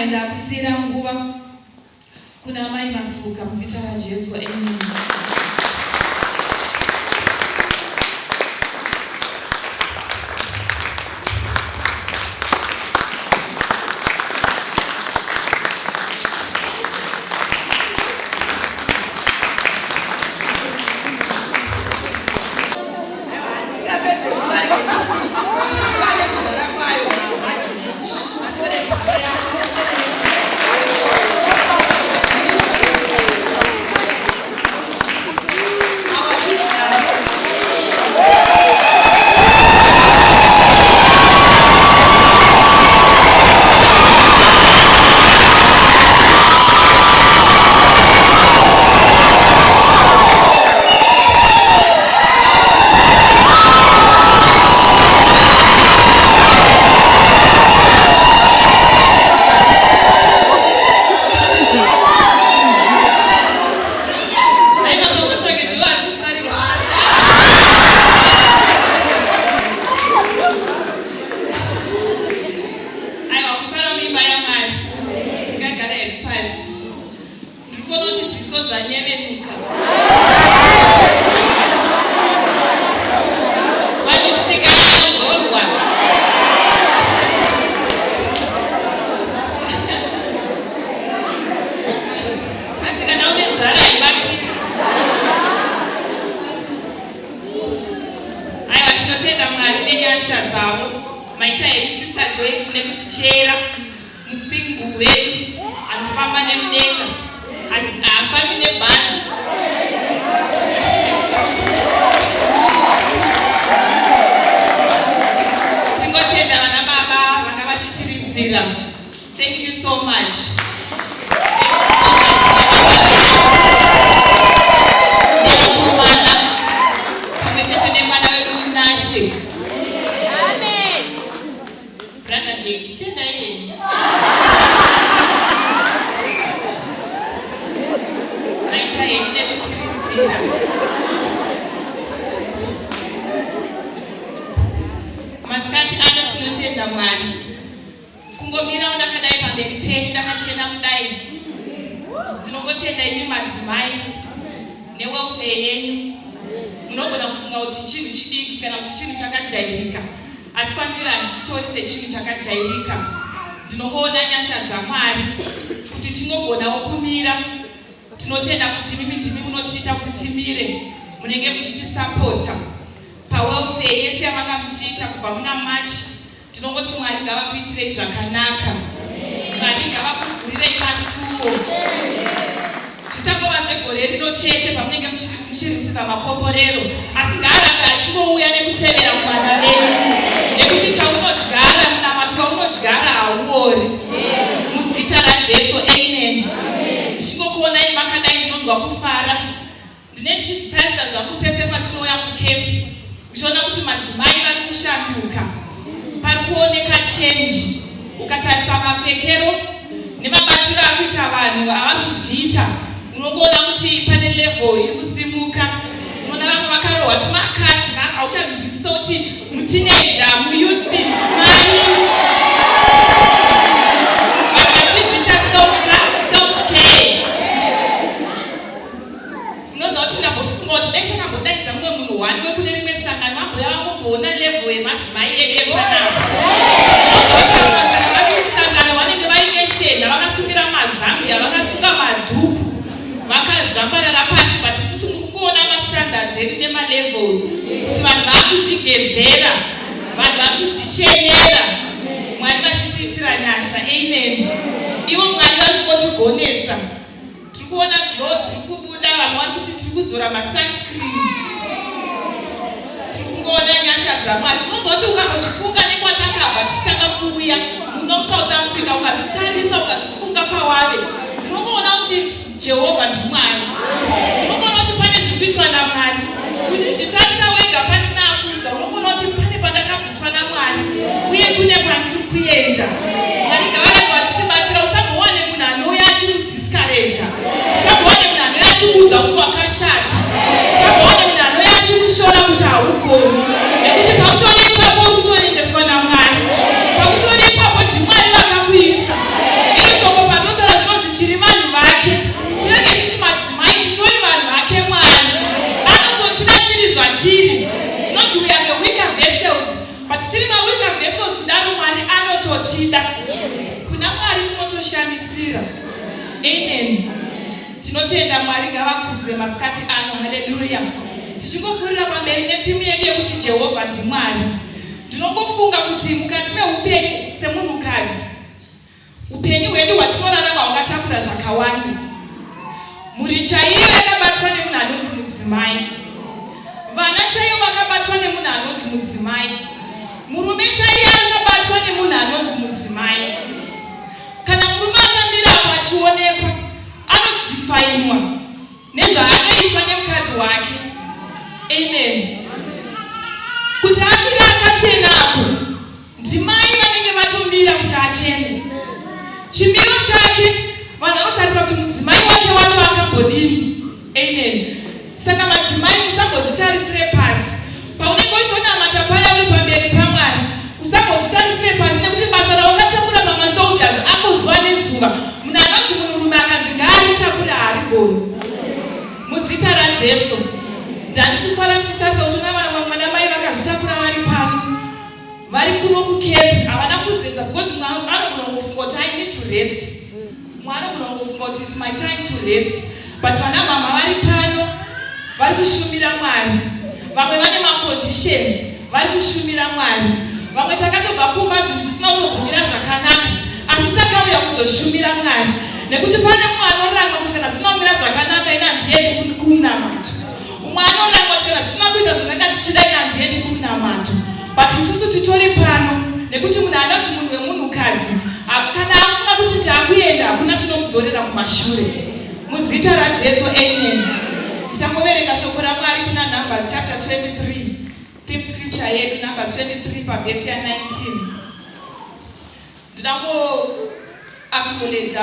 Mwari ndakusiyira nguva kuna Mai Masuka muzita raJesu. Amen. Aiwa kufara muimba yaMwari. Tingagara hedu pasi. Ndiri kuona kuti zviso zvanyevenuka. Vanhu tikanyazorwa. Asi kana une nzara haibatiri. Aiwa tinotenda Mwari nenyasha dzavo. Maita hedu Sister Joyce nekutichera. Musingu wedu anofamba nemudenga haafambi nebhazi. Tingotenda vana baba vanga vachitiridzira. Thank you so much. Nevakomana pamwe chete nemwana wedu Munashe. Amen. Brother Jake, chiendai henyu. Maita henyu nekutiridzira. Masikati ano tinotenda Mwari. Kungomirawo ndakadai pamberi penyu ndakachena kudai. Ndinongotenda imi madzimai newelfare yenyu. Munogona kufunga kuti chinhu chidiki kana kuti chinhu chakajairika. Asi kwandiri handichitori sechinhu chakajairika. Ndinongoona nyasha dzaMwari kuti tinogonawo kumira. Tinotenda kuti imimi ndimi munotiita kuti timire, munenge muchitisapota pawelfare yese yamanga muchiita kubva muna March. Tinongoti Mwari ngavakuitirei zvakanaka. Mwari ngavakuvhurirei masuo. Zvisangova zvegore rino chete pamunenge muchirisika makomborero, asi ngaarambe achingouya nekutevera kuvana venyu, nekuti chaunodyara, munamato waunodyara hauori. Muzita raJesu, amen. Ndichingokuonai makadai ndinonzwa kufara. Ndine ndichizvitarisa zvangu pese patinouya kucamp uchiona kuti madzimai vari kushanduka, pari kuoneka change. Ukatarisa mapfekero nemabatiro akuita vanhu avari kuzviita, unongoona kuti pane level iri kusimuka. Unoona vamwe vakarohwa tumakati, hauchanzwisisa kuti mutineja, muyouth, mai vanhu vachizviita self love, self care. Unoziva kuti ndambofunga kuti dai takambodaidza mumwe munhu one wekune rimwe sangano vambouya vangomboona level yemadzimai edu epanapa. Unoziva kuti ava vanhu kana vari musangano vanenge vaine shena, vakasungira mazambia, vakasunga madhuku, vakazvambarara pasi, but isusu muri kungoona mastandards edu nemalevels kuti vanhu vakuzvigezera, vanhu vari kuzvichenera. Mwari vachitiitira nyasha. Amen. Ivo Mwari vari kungotigonesa. Tiri kuona glow dziri kubuda, vamwe vari kuti tiri kuzora masunscreen. Tiri kungoona nyasha dzaMwari. Unoziva kuti ukangozvifunga nekwatakabva tichitanga kuuya muno muSouth Africa, ukazvitarisa ukazvifunga pawave, unongoona kuti Jehovha ndiMwari. Unongoona kuti pane zviri kuitwa naMwari. Uchizvitarisa wega pasina akuudza, unongoona kuti pane pandakabviswa naMwari uye kune kwandiri kuenda. Mwari ngavarambe vachitibatsira. Usambowane munhu anouya achikudiscourager. Usambowane munhu anouya achikuudza kuti wakashata. Usambowane munhu anouya achikushora kuti haugoni. Nekuti pautori ipapo uri kutoendeswa naMwari. Pautori ipapo ndiMwari vakakuisa. Unotoshamisira. Amen. Tinotenda Mwari, ngavakudzwe masikati ano. Haleluya. Tichingopfuurira pamberi netheme yedu yekuti Jehovha ndiMwari. Ndinongofunga kuti mukati meupenyu semunhukadzi, upenyu hwedu hwatinorarama hwakatakura zvakawanda. Mhuri chaiyo yakabatwa nemunhu anonzi mudzimai. Vana chaiyo vakabatwa nemunhu anonzi mudzimai. Murume chaiye akabatwa nemunhu anonzi mudzimai. Kana murume akamira apo achionekwa, anodefinwa nezvaanoitwa nemukadzi wake. Amen. Kuti amire akachena apo, ndimai vanenge vatomira kuti achene. Chimiro chake vanhu vanotarisa kuti mudzimai wake wacho akambodini. Amen. Saka madzimai, musambozvitarisire pasi. Paunenge uchitonamata paya uri pamberi paMwari, usambozvitarisire pasi, nekuti basa rawakatakura pamashoulders ako zuva nezuva, munhu anonzi munhurume akanzi ngaaritakure haarigoni. Muzita raJesu. Ndandichifara ndichitarisa kuti una vamwe vanamai vakazvitakura vari pano, vari kuno kucape, havana kuzeza, because mumwe anogona kungofunga kuti, "I need to rest." Mumwe anogona kungofunga kuti, "It's my time to rest." But vana mama vari pano vari kushumira Mwari. Vamwe vane maconditions, vari kushumira Mwari. Vamwe takatobva kumba zvinhu zvisina kutogumira zvakanaka, asi takauya kuzoshumira Mwari, nekuti pane mumwe anoramba kuti kana zvisina kumira zvakanaka, ina handiendi kumunamato. Umwe anoramba kuti kana zvisina kuita zvandanga ndichida, ina handiendi kumunamato. But isusu titori pano nekuti munhu anonzi munhu wemunhukadzi, kana afunga kuti ndaakuenda, hakuna chinomudzorera kumashure. Muzita raJesu, amen. Tisangoverenga shoko raMwari kuna Numbers chapter 23, theme scripture yedu, Numbers 23 pavhesi ya19. Ndinango-acknowledge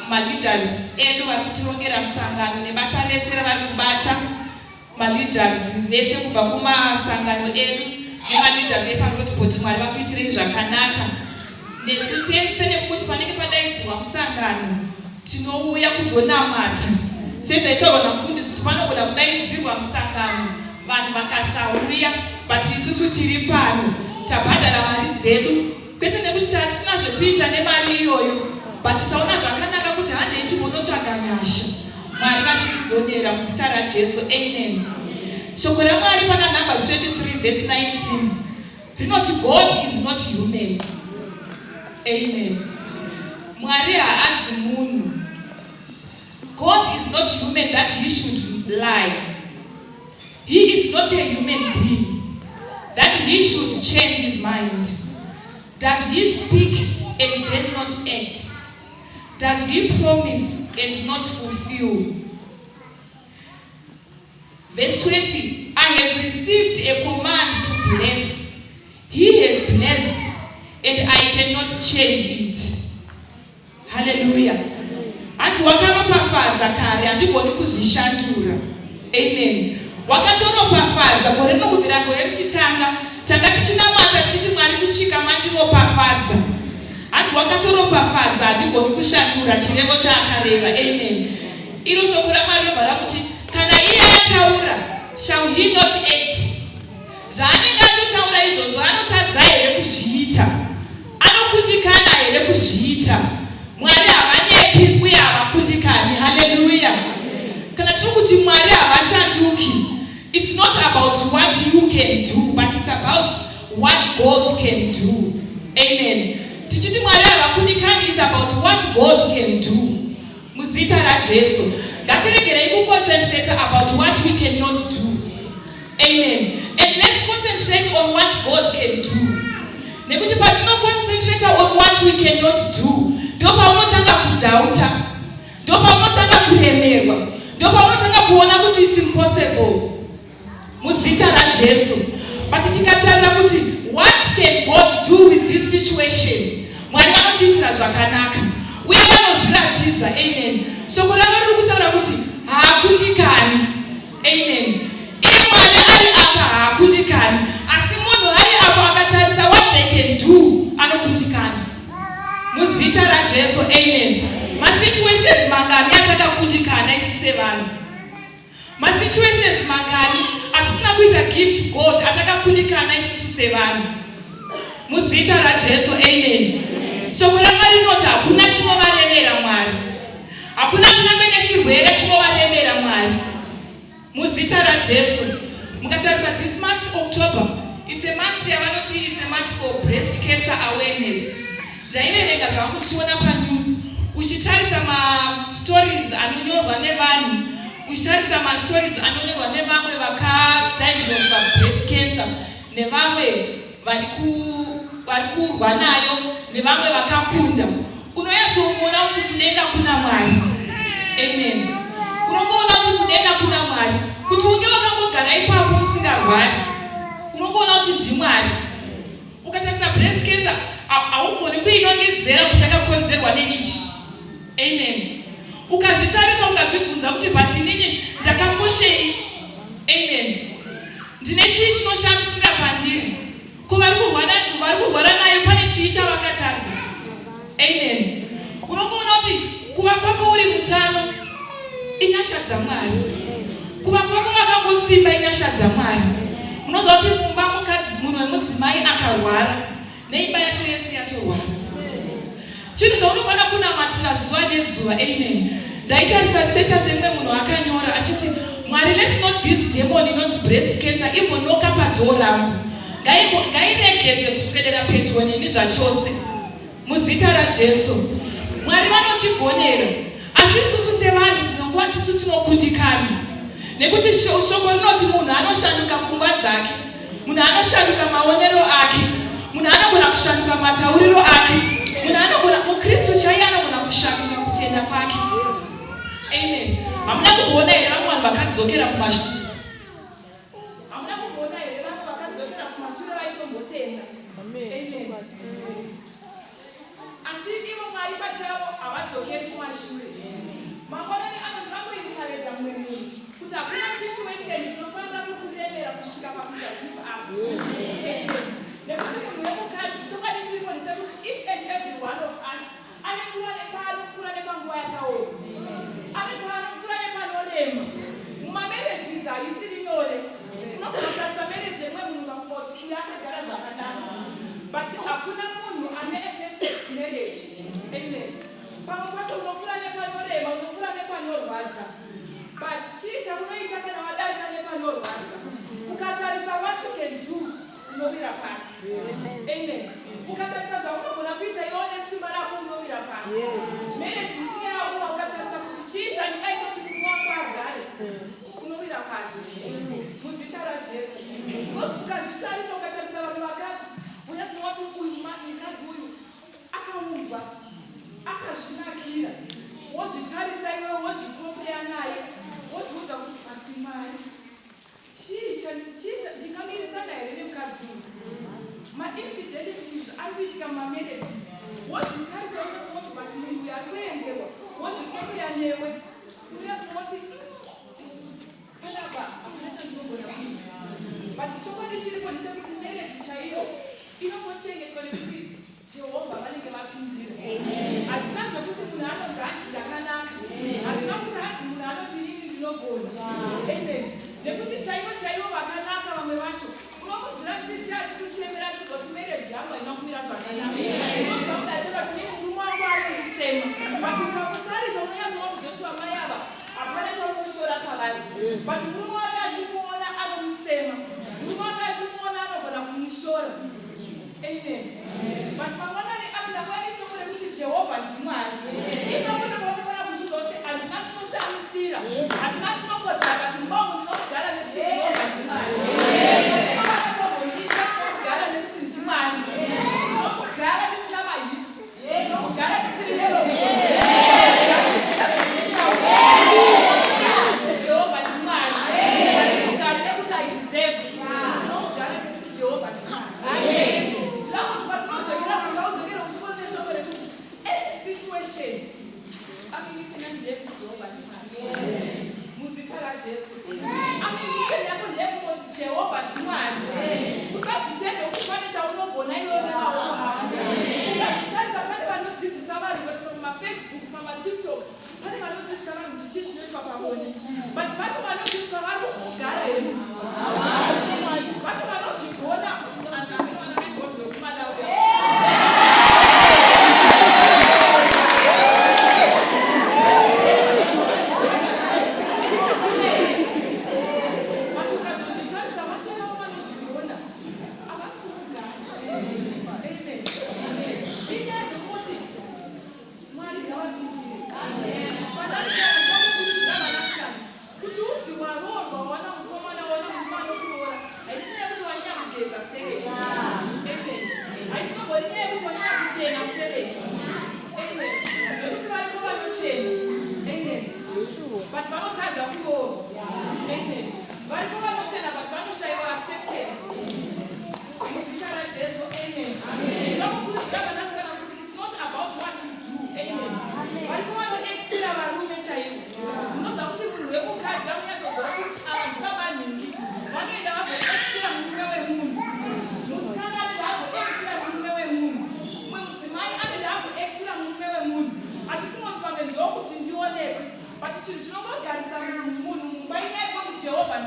maleaders edu vari kutirongera musangano nebasa rese ravari kubata. Maleaders vese kubva kumasangano edu nemaleaders epaRoadport, Mwari vakuitirei zvakanaka nesu tese, nekuti panenge padaidzirwa musangano tinouya kuzonamata. Sezvaitaurwa namufundisi kuti panogona kudaidzirwa musangano vanhu vakasauya, but isusu tiri pano, tabhadhara mari dzedu, kwete nekuti tatisina zvekuita nemari iyoyo, but taona zvakanaka kuti handei timbonotsvaga nyasha, Mwari vachitigonera. Muzita raJesu, amen. Shoko raMwari pana Numbers 23 verse 19 rinoti, "God is not human." Amen. Mwari haazi munhu. "God is not human that he should lie. He is not a human being that he should change his mind. Does he speak and then not act? Does he promise and not fulfill?" Verse 20, "I have received a command to bless. He has blessed, and I cannot change it." Hallelujah. Hanzi wakaropafadza kare, handigoni kuzvishandura. Amen. Wakatoropafadza gore rino, kubvira gore richitanga tanga tichinamata tichiti, "Mwari, kusvika mandiropafadza." Hanzi wakatoropafadza, handigoni kushandura chirevo chaakareva. Amen. Iro shoko raMwari robva ramuti, kana iye ataura, shall he not act? Zvaanenge atotaura izvozvo, anotadza here kuzviita? Anokundikana here kuzviita? Mwari havanyepi uye havakundikani. Haleluya. Kana tiri kuti Mwari havashanduki, it's not about what you can do, but it's about what God can do. Amen. Tichiti Mwari havakundikani, it's about what God can do. Muzita raJesu, ngatiregerei kuconcentrate about what we cannot do. Amen. And let's concentrate on what God can do, nekuti patinoconcentrate on what we cannot do, ndo paunotanga kudoubta, ndo paunotanga kuremerwa, ndo paunotanga kuona kuti it's impossible. Muzita raJesu. But tikatarira kuti what can God do with this situation, Mwari vanotiitira zvakanaka uye vanozviratidza. Amen. Shoko ravo riri kutaura kuti haakundikani. Amen. Iye Mwari ari apa haakundikani, asi munhu ari apo akatarisa what they can do, anokundikana. Muzita raJesu, amen. Masituations mangani atakakundikana isu sevanhu? Masituations mangani atisina kuita give to God atakakundikana isusu sevanhu? Muzita raJesu, amen. Shoko raMwari rinoti hakuna Hakuna chinovaremera Mwari. Hakuna kunyange nechirwere chinovaremera Mwari. Muzita raJesu. Mukatarisa this month October, it's a month yavanoti it's a month for breast cancer awareness. Ndaiverenga zvangu ndichiona panews uchitarisa mastories anonyorwa nevanhu uchitarisa mastories anonyorwa nevamwe vakadiagnoswa breast cancer nevamwe vari kurwa nayo nevamwe vakakunda unonyatsomuona kuti kudenga kuna Mwari. Amen. Unongoona kuti kudenga kuna Mwari, kuti unge wakangogara ipapo usingarwari, unongoona kuti ndiMwari. Ukatarisa breast cancer haugoni kuinongedzera kuti yakakonzerwa neichi. Amen. Ukazvitarisa ukazvibvunza kuti but inini ndakakoshei? Amen. Ndine chii chinoshamisira pandiri? Ko vari kurwara nayo pane chii chavakatadza? Amen. Unongoona kuti kuva kwako uri mutano inyasha dzaMwari. Kuva kwako wakangosimba inyasha dzaMwari. Unoziva kuti mumba mukadzi munhu wemudzimai akarwara neimba yacho yese yatorwara. Chinhu chaunofanira kunamatira zuva nezuva. Amen. Ndaitarisa status yemumwe munhu akanyora achiti Mwari let not this demon inonzi breast cancer imbonoka padoor rangu. Ngairegedze kuswedera pedyo neni zvachose. Muzita raJesu. Mwari vanotigonera. Asi isusu sevanhu dzimwe nguva tisu tinokundikana. Nekuti shoko rinoti munhu anoshanduka pfungwa dzake. Munhu anoshanduka maonero ake. Munhu anogona kushanduka matauriro ake. Munhu anogona, muKristu chaiye anogona kushanduka kutenda kwake. Amen. Hamuna kumboona here vamwe vanhu vakadzokera kumashure? Hamuna kumboona here vamwe vakadzokera kumashure vaitombotenda? Amen. Asi ivo Mwari pachavo havadzokeri kumashure. Mangwanani ano ndinoda kuencourager mumwe munhu kuti hakuna situation inofanira kukuremera kusvika pakuita give up. Amen. Nekuti munhu wemukadzi chokwadi chiripo ndechekuti each and every one of us ane nguva nepaanopfuura nepanguva yakaoma. Ane paanopfuura nepanorema. Mumamarriages haisiri nyore. Unogona kutarisa marriage yemumwe munhu ukafunga kuti uyu akagara zvakanaka. But hakuna munhu ane a perfect marriage. Amen. Pamwe pacho unopfuura nepanorema, unopfuura nepanorwadza. But chii chaunoita kana wadarika nepanorwadza? Ukatarisa what you can do, unowira pasi. Amen. Ukatarisa zvaunogona kuita iwe nesimba rako unowira pasi. Marriage ichinge yaoma ukatarisa kuti chii chandingaita kuti murume wangu agare, unowira pasi. Muzita raJesu. Because ukazvitarisa ukatarisa vamwe vakadzi, unyatsonwa kuti uyu mukadzi uyu akaumbwa akazvinakira, wozvitarisa iwewe wozvikompeya naye, wozviudza kuti but Mwari chii ndingamirisana here nemukadzi uyu? Mainfidelities ari kuitika mumamarriages, wozvitarisa wonyatsoona kuti but munhu uyu ari kuenderwa, wozvikompeya newe, unonyatsoona kuti panapa hapana chandinogona kuita. But chokwadi chiripo ndechekuti marriage chaiyo inongochengetwa nekuti Jehovha vanenge vapindira. Hazvina zvekuti munhu anonzi hanzi ndakanaka. Hazvina kuti hanzi munhu anoti inini ndinogona. Amen. Nekuti chaivo chaivo vakanaka vamwe vacho unomunzwira tsitsi achikuchemera achikuudza kuti marriage yangu haina kumira zvakanaka. Unonzwa munhu achitaura kuti inini murume wangu anondisema. But ukamutarisa unonyatsoona kuti Joshua mai ava hapana chaunoshora pavari. But murume wake achimuona anomusema. Murume wake achimuona anogona kumushora. Amen. But mangwanani ano ndakauya neshoko rekuti Jehovha ndiMwari. Ipapo ndopaunofanira kuzviudza kuti handina chinoshamisira, handina chinokodzera, but mumba umu ndinogara nekuti Jehovha ndiMwari. Ndinotombondiita ndinogara nekuti ndiMwari. Ndinogara ndisina mahips. Ndinogara ndisiri neromo. Jehovha ndiMwari. Handinogari nekuti I deserve. Ndinogara nekuti Jehovha ndiMwari. Ndakuti patinodzokera kumba udzokere uchingori neshoko rekuti any situation ammunition yangu ndeyekuti Jehovha ndiMwari. Muzita raJesu. Ammunition yako ndeyekungoti Jehovha ndiMwari. Usazvitende kuti pane chaunogona iwewe nemaoko ako. Ukazvitarisa pane vanodzidzisa vanhu kuratidza pamafacebook, pamatiktok, pane vanodzidzisa vanhu kuti chii chinoitwa pabonde. But vacho vanodzidziswa vari kugara here mudzimba? Vacho vanozvigona amene vana vegondo vekumalawi.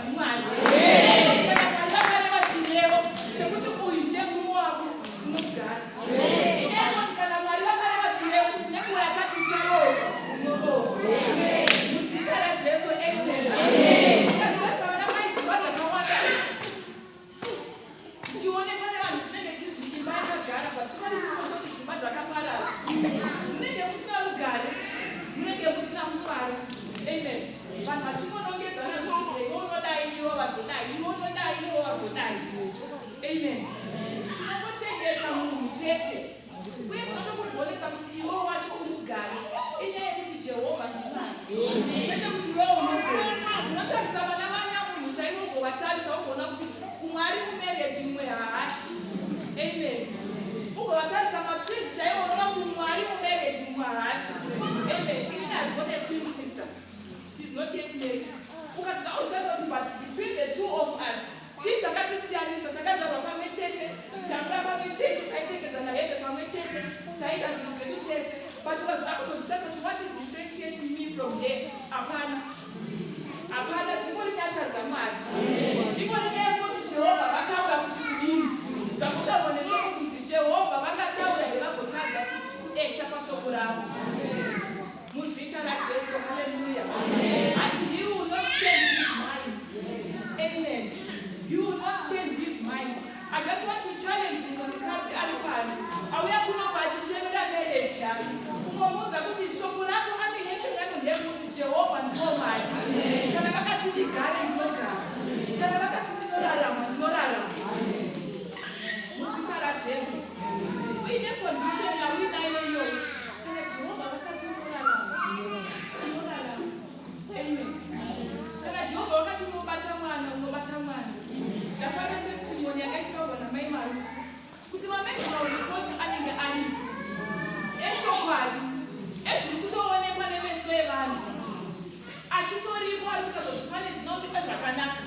ndiMwari. Kana Mwari vakareva chirevo chekuti uyu ndiye murume wako, unogara. Inoti kana Mwari vakareva chirevo kuti nenguva yakati ucharoorwa, unoroorwa. Muzita raJesu, amen. Ukazvitarisa, vana mai, dzimba dzakawanda dzichionekwa nevanhu dzinenge dzichinzi imba yakagara, but chokwadi chiripo kuti dzimba dzakaparara. Munenge musina rugare, munenge musina mufaro, amen. Vanhu vachingonongedzana zvinhu: iwe unodai, iwe wazodai, iwe unodai, iwe wazodai, amen. Chinongochengeta munhu chete uye chinotokugonesa kuti iwe wacho uri rugare inyaya yekuti Jehovha ndiMwari, kwete kuti iwewo unogona. Unotarisa vana vanyamunhu chaivo, ugovatarisa, ugoona kuti umwe ari mumarriage, mumwe haasi, amen. Ugovatarisa matwins chaivo, unoona kuti umwe ari mumarriage, mumwe haasi, amen. Inini I've got a twin sister. She's not yet married. Ukati uchitarisa kuti, but between the two of us, chii chakatisiyanisa? Takazvarwa pamwe chete, takura pamwe chete, taipfekedzana hembe pamwe chete, taita zvinhu zvedu tese, but ukazoda kutozvitarisa kuti what is differentiating me from her, hapana, hapana. Dzingori nyasha dzaMwari, ingori nyaya yekuti Jehovha vataura kuti kudini. Zvakutaurwa neshoko kunzi Jehovha vakataura here vagotadza kuacta pashoko ravo? Muzita raJesu, haleluya. Ati he will not change his mind, amen. He will not change his mind. I just want to challenge mumwe mukadzi ari pano auya kunopa achichemera marriage yake, kungomuudza kuti shoko rako, ammunition yako ndeyekuti Jehovha ndiwo Mwari. Kana vakati ndigare, ndinogara. Kana vakati ndinorarama, ndinorarama. Muzita raJesu, uine condition yauinayo iyoyo, kana Jehovha vakati unorarama, unorarama, amen. Kana Jehovha vakati unobata mwana, unobata mwana. Ndafanira testimony yakaitaurwa namai Marufu kuti mamedical reports anenge aripo echokwadi ezviri kutoonekwa nemeso evanhu achitoripo, ari kuita kuti pane zvinomira zvakanaka,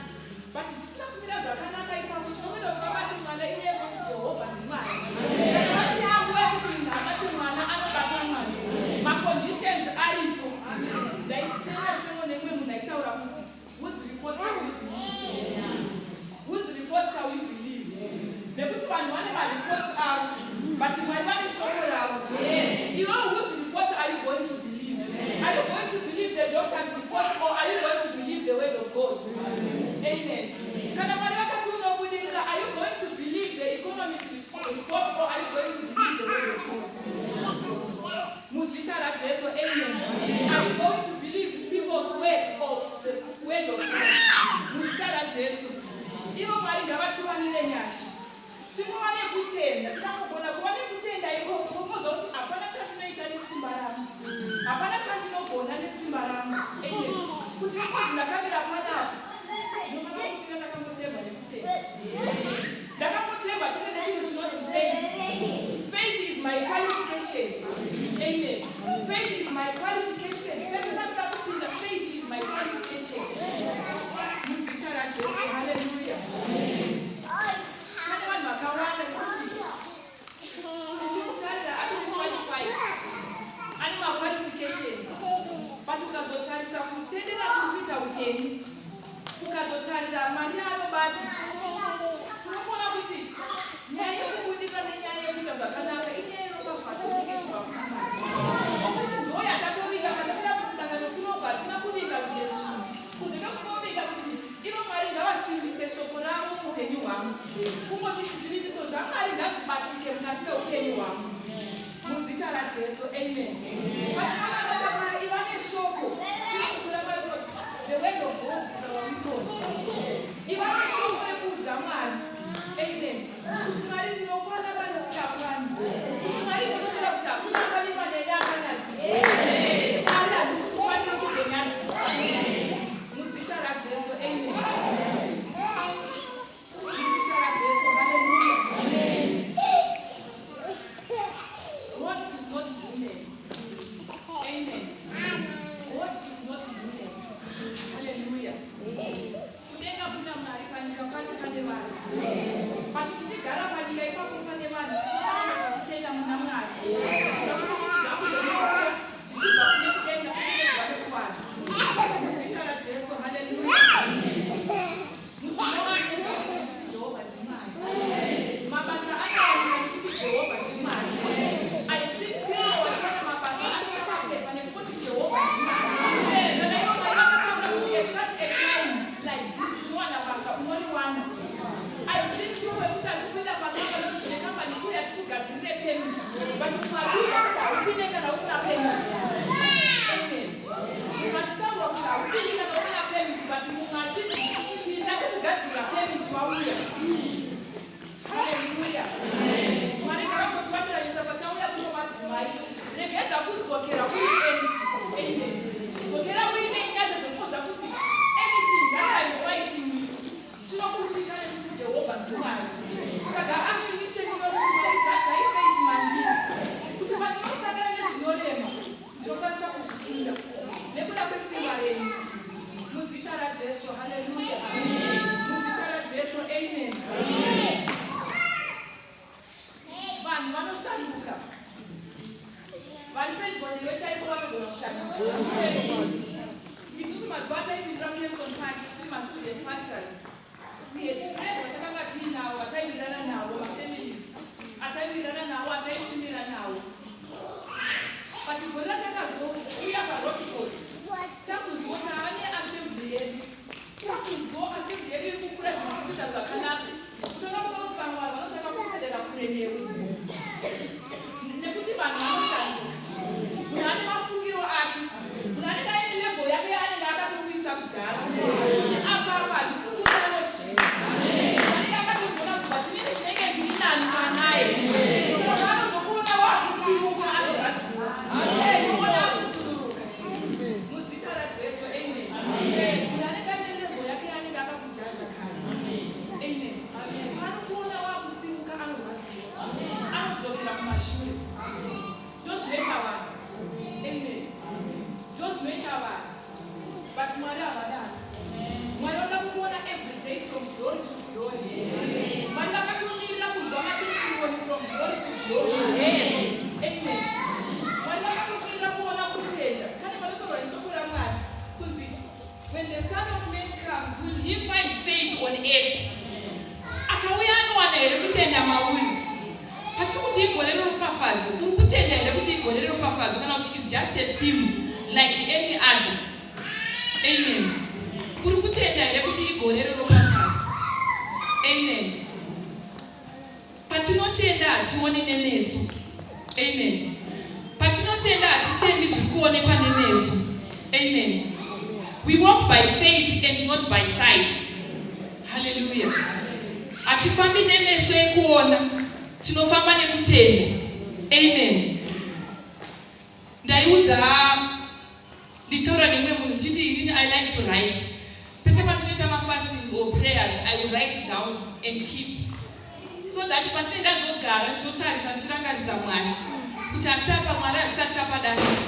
but zvisina kumira zvakanaka ipapo. Chinokuita kuti vabate mwana inyaya yekuti Jehovha ndiMwari. Kana vati yanguva yekuti munhu abate mwana, anobata mwana. Maconditions aripo. Ndaitenga semo nemumwe munhu aitaura kuti whose report shall we believe? Whose report shall we believe? Nekuti vanhu vane mareports avo, but Mwari vane shoko ravo. Iwe, whose report are you going to believe? Are you going to believe the doctor's report or are you going to believe the word of God? Amen. Kana Mwari vakati unobudirira, are you going to believe the economist report or are you going to believe the word of God? Muzita raJesu, amen. Are you going to believe people's word or the word of God? Muzita raJesu. Ivo Mwari ngavatiwanire nyasha, tingova nekutenda. Tikangogona kuva nekutenda ikoko, tokunoziva kuti hapana chatinoita nesimba rangu, hapana chandinogona nesimba rangu, amen. Kuti ikozi ndakamira panapa, ndinofanira kumira ndakangotemba nekutenda, ndakangotemba chete nechinhu chinonzi faith. Faith is my qualification, amen. Faith is my qualification. Pese panoda kupinda, faith is my qualification. Muzita raJesu, haleluya. Pane vanhu vakawanda kuti uchimutarira atori qualified, ane maqualifications, but ukazotarisa kutendera kuri kuita upenyu, ukazotarira mari yaanobata, unokuona kuti nyaya yekubudirira nenyaya yekuita zvakanaka inyaya yeropafadzo inenge ichibva kuna Mwari, okuti ndo yatatoviga patatira kumusangano kunobva. Hatina kuviga zvimwe zvinhu kunze kwekunovika kuti ivo Mwari ngavasimbise shoko ravo muupenyu hwangu, kungoti zvivimbiso zvaMwari ngazvibatike mukati meupenyu hwangu. Muzita raJesu, amen. Patinonamatapara, iva neshoko. Shoko raMwari rinoti the word of God is our weapon. Iva neshoko rekuudza Mwari. vanogona kushanduka. Isusu mazuva ataipindira muKempton Park tiri mastudent pastors, we had friends vatakanga tiinavo, vataiwirirana navo, mafamilies ataiwirirana navo, ataishumira navo. But gore ratakazouya paRockford, takunzwa tava neassembly yedu, takunzwa assembly yedu iri kukura, zvinhu zviri kuita zvakanaka, tinoona kuti vamwe vanhu vanotanga kuswedera kure newe, nekuti vanhu vanoshanduka. Munhu ane mafungiro ake, munhu anenge aine level yake yaanenge akatokuisa kudhara, kuti apapa handikukudawo zvinhu. Anenge akatozoona kuti tinini ndinenge ndiri nani panaye. Saka anozokuona wakusimuka, anorwadziwa, unoona akusuduruka. Muzita raJesu, amen. Munhu anenge aine level yake yaanenge akakujaja kare, amen. Paanokuona wakusimuka, anorwadziwa, anodzokera kumashure. Ndozvinoita vanhu, amen. Ndozvinoita vanhu, but Mwari havadaro. Mwari vanoda kukuona every day from glory to glory. Mwari vakatomirira kunzwa matestimony from glory to glory, amen. Mwari vakatomirira kuona kutenda. Pane panotaurwa neshoko raMwari kunzi, "When the Son of Man comes, will he find faith on earth?" Akauya, anowana here kutenda mauri? Patiri kuti igore reropafadzo, uri kutenda here kuti igore reropafadzo, kana kuti is just a theme like any other? Amen. Uri kutenda here kuti igore reropafadzo? Amen. Patinotenda hationi nemeso, amen. Patinotenda hatitendi zviri kuonekwa nemeso, amen. We walk by faith and not by sight. Haleluya. Hatifambi nemeso ekuona, tinofamba nekutenda, amen. Ndaiudza, ndichitaura nemumwe munhu ndichiti inini I like to write. Pese pandinoita mafastings or prayers, I will write down and keep, so that pandinenge ndazogara ndinotarisa, ndichirangaridza Mwari kuti asi apa Mwari hatisati tapadarika,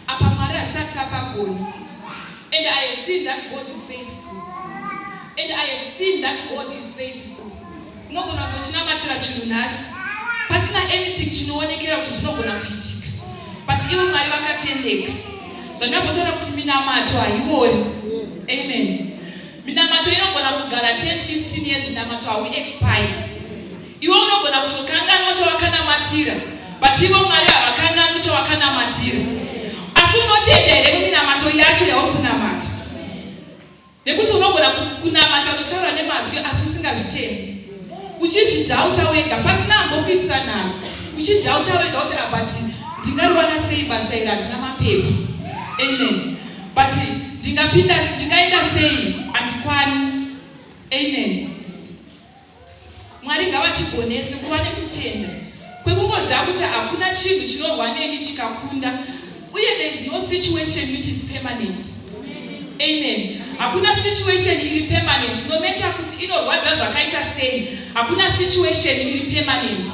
apa Mwari hatisati tapagona. And I have seen that God is faithful, and I have seen that God is faithful. Unogona kunge uchinamatira chinhu nhasi pasina anything chinoonekera kuti zvinogona kuitika, but ivo Mwari vakatendeka. Zvandambotaura kuti minamato haiori, amen. Minamato inogona kugara 10 15 years. Minamato hauexpire. Iwe unogona kutokanganwa chawakanamatira, but ivo Mwari havakanganwi chawakanamatira. Asi unotenda here muminamato yacho yauri kunamata? Nekuti unogona kunamata uchitaura nemazwi, asi usingazvitendi, uchizvidhauta wega pasina ambokuitisa nharo, uchidhauta wega kuti, "Ah, but ndingariwana sei basa iri? Handina mapepa." Amen. "But ndingapinda, ndingaenda sei? Handikwani." Amen. Mwari ngavatigonese kuva nekutenda kwekungoziva kuti hakuna chinhu chinorwa neni chikakunda, uye there is no situation which is permanent, amen. Hakuna situation iri permanent. No matter kuti inorwadza zvakaita sei, hakuna situation iri permanent,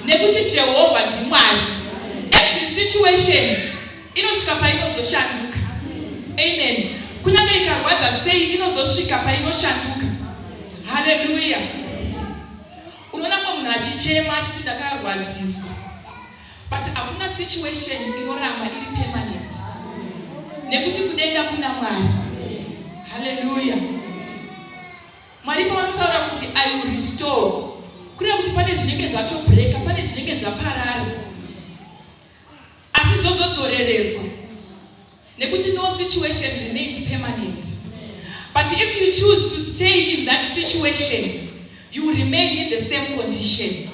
nekuti Jehovha ndiMwari. Every situation inosvika painozoshanduka, amen. Kunyange ikarwadza sei, inozosvika painoshanduka. Haleluya. Unoona mumwe munhu achichema achiti, "Ndakarwadziswa," but hakuna situation inoramba iri permanent, nekuti kudenga kuna Mwari. Haleluya. Mwari pavanotaura kuti, "I will restore," kureva kuti pane zvinenge zvatobreaka, pane zvinenge zvaparara, asi zvozodzoreredzwa, nekuti no situation remains permanent. But if you choose to stay in that situation, you will remain in the same condition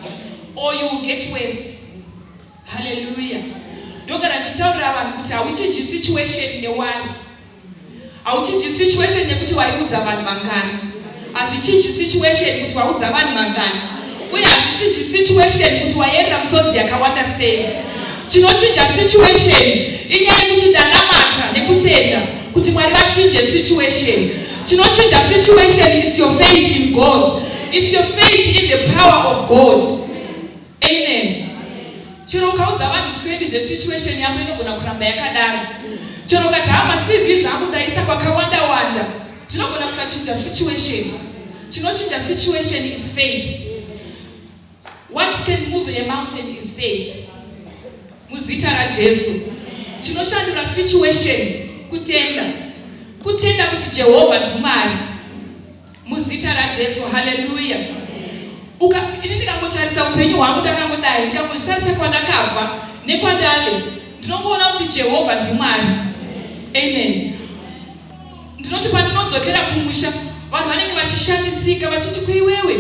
or you will get worse. Haleluya. Ndogara ndichitaurira vanhu kuti hauchinji situation newari, hauchinji situation nekuti waiudza vanhu vangani. Hazvichinji situation kuti waudza vanhu vangani, uye hazvichinji situation kuti wayerera musodzi yakawanda sei. Chinochinja situation inyaya yekuti ndanamata nekutenda kuti Mwari vachinje situation. Chinochinja situation is your faith in God. It's your faith in the power of God, amen. Chero ukaudza vanhu 20 zvesituation yako, inogona kuramba yakadaro. Chero ukati, "Hama, CVs angu ndaisa kwakawanda wanda," zvinogona kusachinja situation. Chinochinja situation is faith. What can move a mountain is faith. Muzita raJesu. Chinoshandura situation kutenda. Kutenda kuti Jehovha ndiMwari. Muzita raJesu, haleluya. Uka, ini ndikangotarisa upenyu hwangu ndakangodai, ndikangozvitarisa kwandakabva nekwandave, ndinongoona kuti Jehovha ndiMwari. Amen. Ndinoti pandinodzokera kumusha, vanhu vanenge vachishamisika vachiti kuiwewe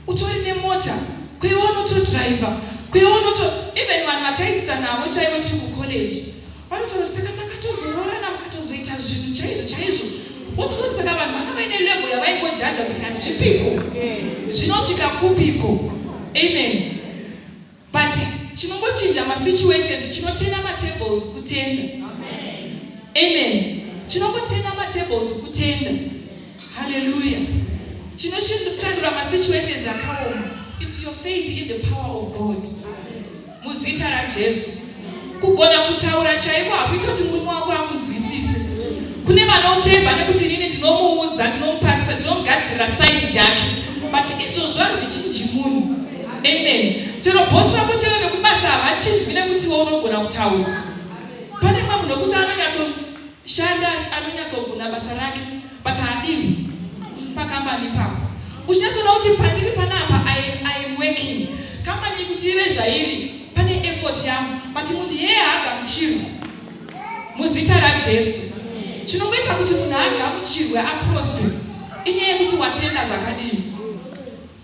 utori nemota, kuiwe unotodriver, kuiwe unoto even vanhu vataidzidza navo chaivo tiri kucollege vanotaura kuti saka makatozoroorana mukatozoita zvinhu chaizvo chaizvo, wotozoti saka vanhu vanga vaine level yavaingojaja kuti hazvipiko, zvinosvika kupiko. Amen. But chinongochinja masituations, chinoturna matables kutenda. Amen. Chinongoturna matables kutenda. Hallelujah. Chinoshandura masituations akaoma. It's your faith in the power of God. Muzita raJesu. Kugona kutaura chaiko hakuiti kuti murume wako amunzwisise. Kune vanotemba nekuti inini ndinomuudza, ndinomupasisa, ndinomugadzirira size yake, but izvozvo hazvichinji munhu. Amen. Chero bhosi vako chaivo vekubasa havachinjwi nekuti iwe unogona kutaura. Pane mumwe munhu wekuti anonyatsoshanda, anonyatsogona basa rake, but haadiwi pakambani ipapo. Uchinyatsona kuti pandiri panapa I am working, kambani kuti ive zvairi pane effort yangu, but munhu iyeye haagamuchirwi. Muzita raJesu, chinongoita kuti munhu agamuchirwe, aprosper, inyaya yekuti watenda zvakadini.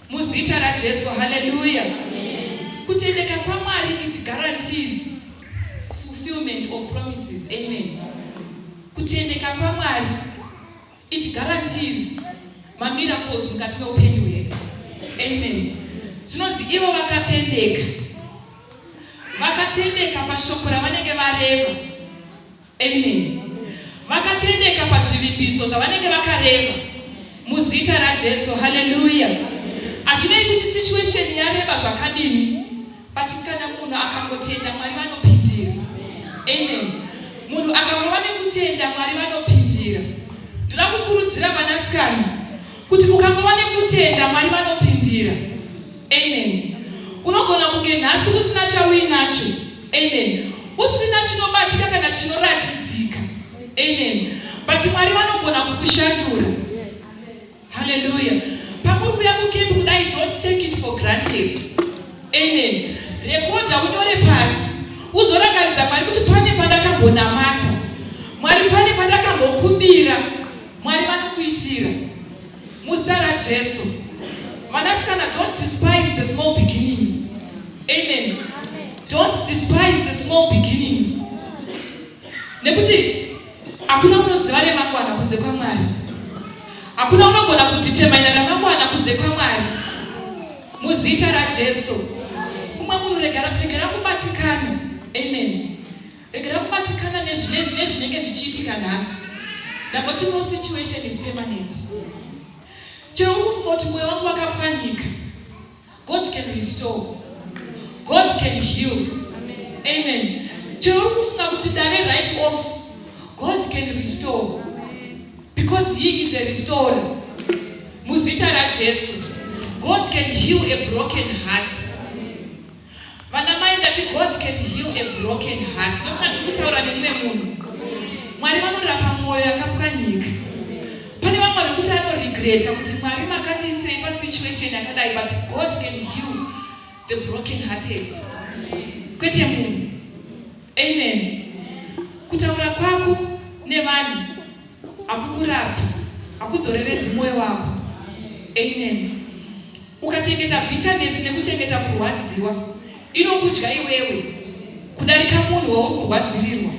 Muzita raJesu, haleluya. Kutendeka kwaMwari, it guarantees fulfillment of promises. Amen. Kutendeka kwaMwari, it guarantees mamiracles mukati meupenyu hwedu. Amen. Zvinonzi ivo vakatendeka, vakatendeka pashoko ravanenge vareva. Amen. Vakatendeka pazvivimbiso zvavanenge vakareva. Muzita raJesu, haleluya. Hazvinei kuti situation yareba zvakadini, but kana munhu akangotenda, Mwari vanopindira. Amen. Munhu akangova nekutenda, Mwari vanopindira. Ndoda kukurudzira vanasikana kuti ukangova nekutenda, Mwari vanopindira. Amen. Unogona kunge nhasi usina chauinacho. Amen. Usina chinobatika kana chinoratidzika. Amen. But Mwari vanogona kukushandura. Haleluya. Pamuri kuya kucamp kudai, don't take it for granted. Amen. Rekodha, unyore pasi, uzorangaridza Mwari kuti pane pandakambonamata Mwari, pane pandakambokumbira Mwari, vanokuitira. Muzita raJesu. Vanasikana, don't despise the small beginnings. Amen. Don't despise the small beginnings, nekuti hakuna unoziva remangwana kunze kwaMwari. Hakuna unogona kudetermina ramangwana kunze kwaMwari. Muzita raJesu, umwe munhu regera kubatikana. Amen. Regera kubatikana nezvinenge zvichiitika nhasi. Ndamboti no situation is permanent. Chero uri kufunga kuti mwoyo wangu wakapwanyika, God can restore, God can heal. Amen. Chero uri kufunga kuti ndave write off, God can restore because he is a restorer. Muzita raJesu, God can heal a broken heart. Vana mai, ndati God can heal a broken heart. Ndofunga ndiri kutaura nemumwe munhu. Mwari vanorapa mwoyo yakapwanyika. Pane vamwe vanhu kuti anoregreta kuti Mwari makandiisirei pasituation yakadai, but God can heal the broken hearted, kwete munhu. Amen. Kutaura kwako nevanhu hakukurapi, hakudzoreredzi mwoyo wako. Amen. Ukachengeta bitterness nekuchengeta kurwadziwa, inokudya iwewe kudarika munhu wauri kurwadzirirwa.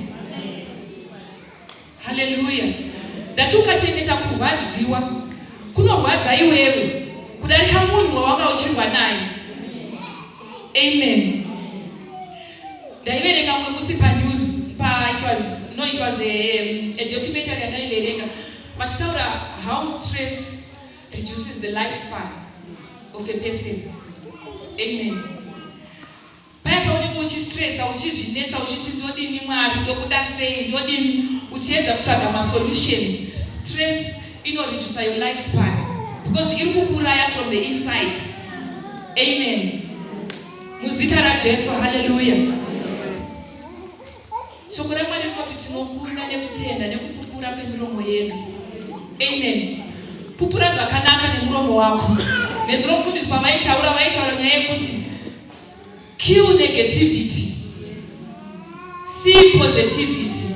Haleluya. Ndati ukachengeta kurwadziwa, kunorwadza iwewe kudarika munhu wawanga uchirwa naye. Amen. Ndaiverenga mumwe musi panews pa, it was, no, it was a documentary yandaiverenga vachitaura how stress reduces the lifespan of a person. Amen. Paya paunenge uchistressa, uchizvinetsa, uchiti ndodini Mwari, ndokuda sei, ndodini, uchiedza kutsvaga masolutions, stress inoreduca your lifespan because iri kukuuraya from the inside. Amen. Muzita raJesu, haleluya. Shoko raMwari rinoti tinokunda nekutenda nekupupura kwemiromo yedu. Amen. Pupura zvakanaka nemuromo wako. Nezuro mufundisi pavaitaura vaitaura nyaya yekuti kill negativity. See positivity.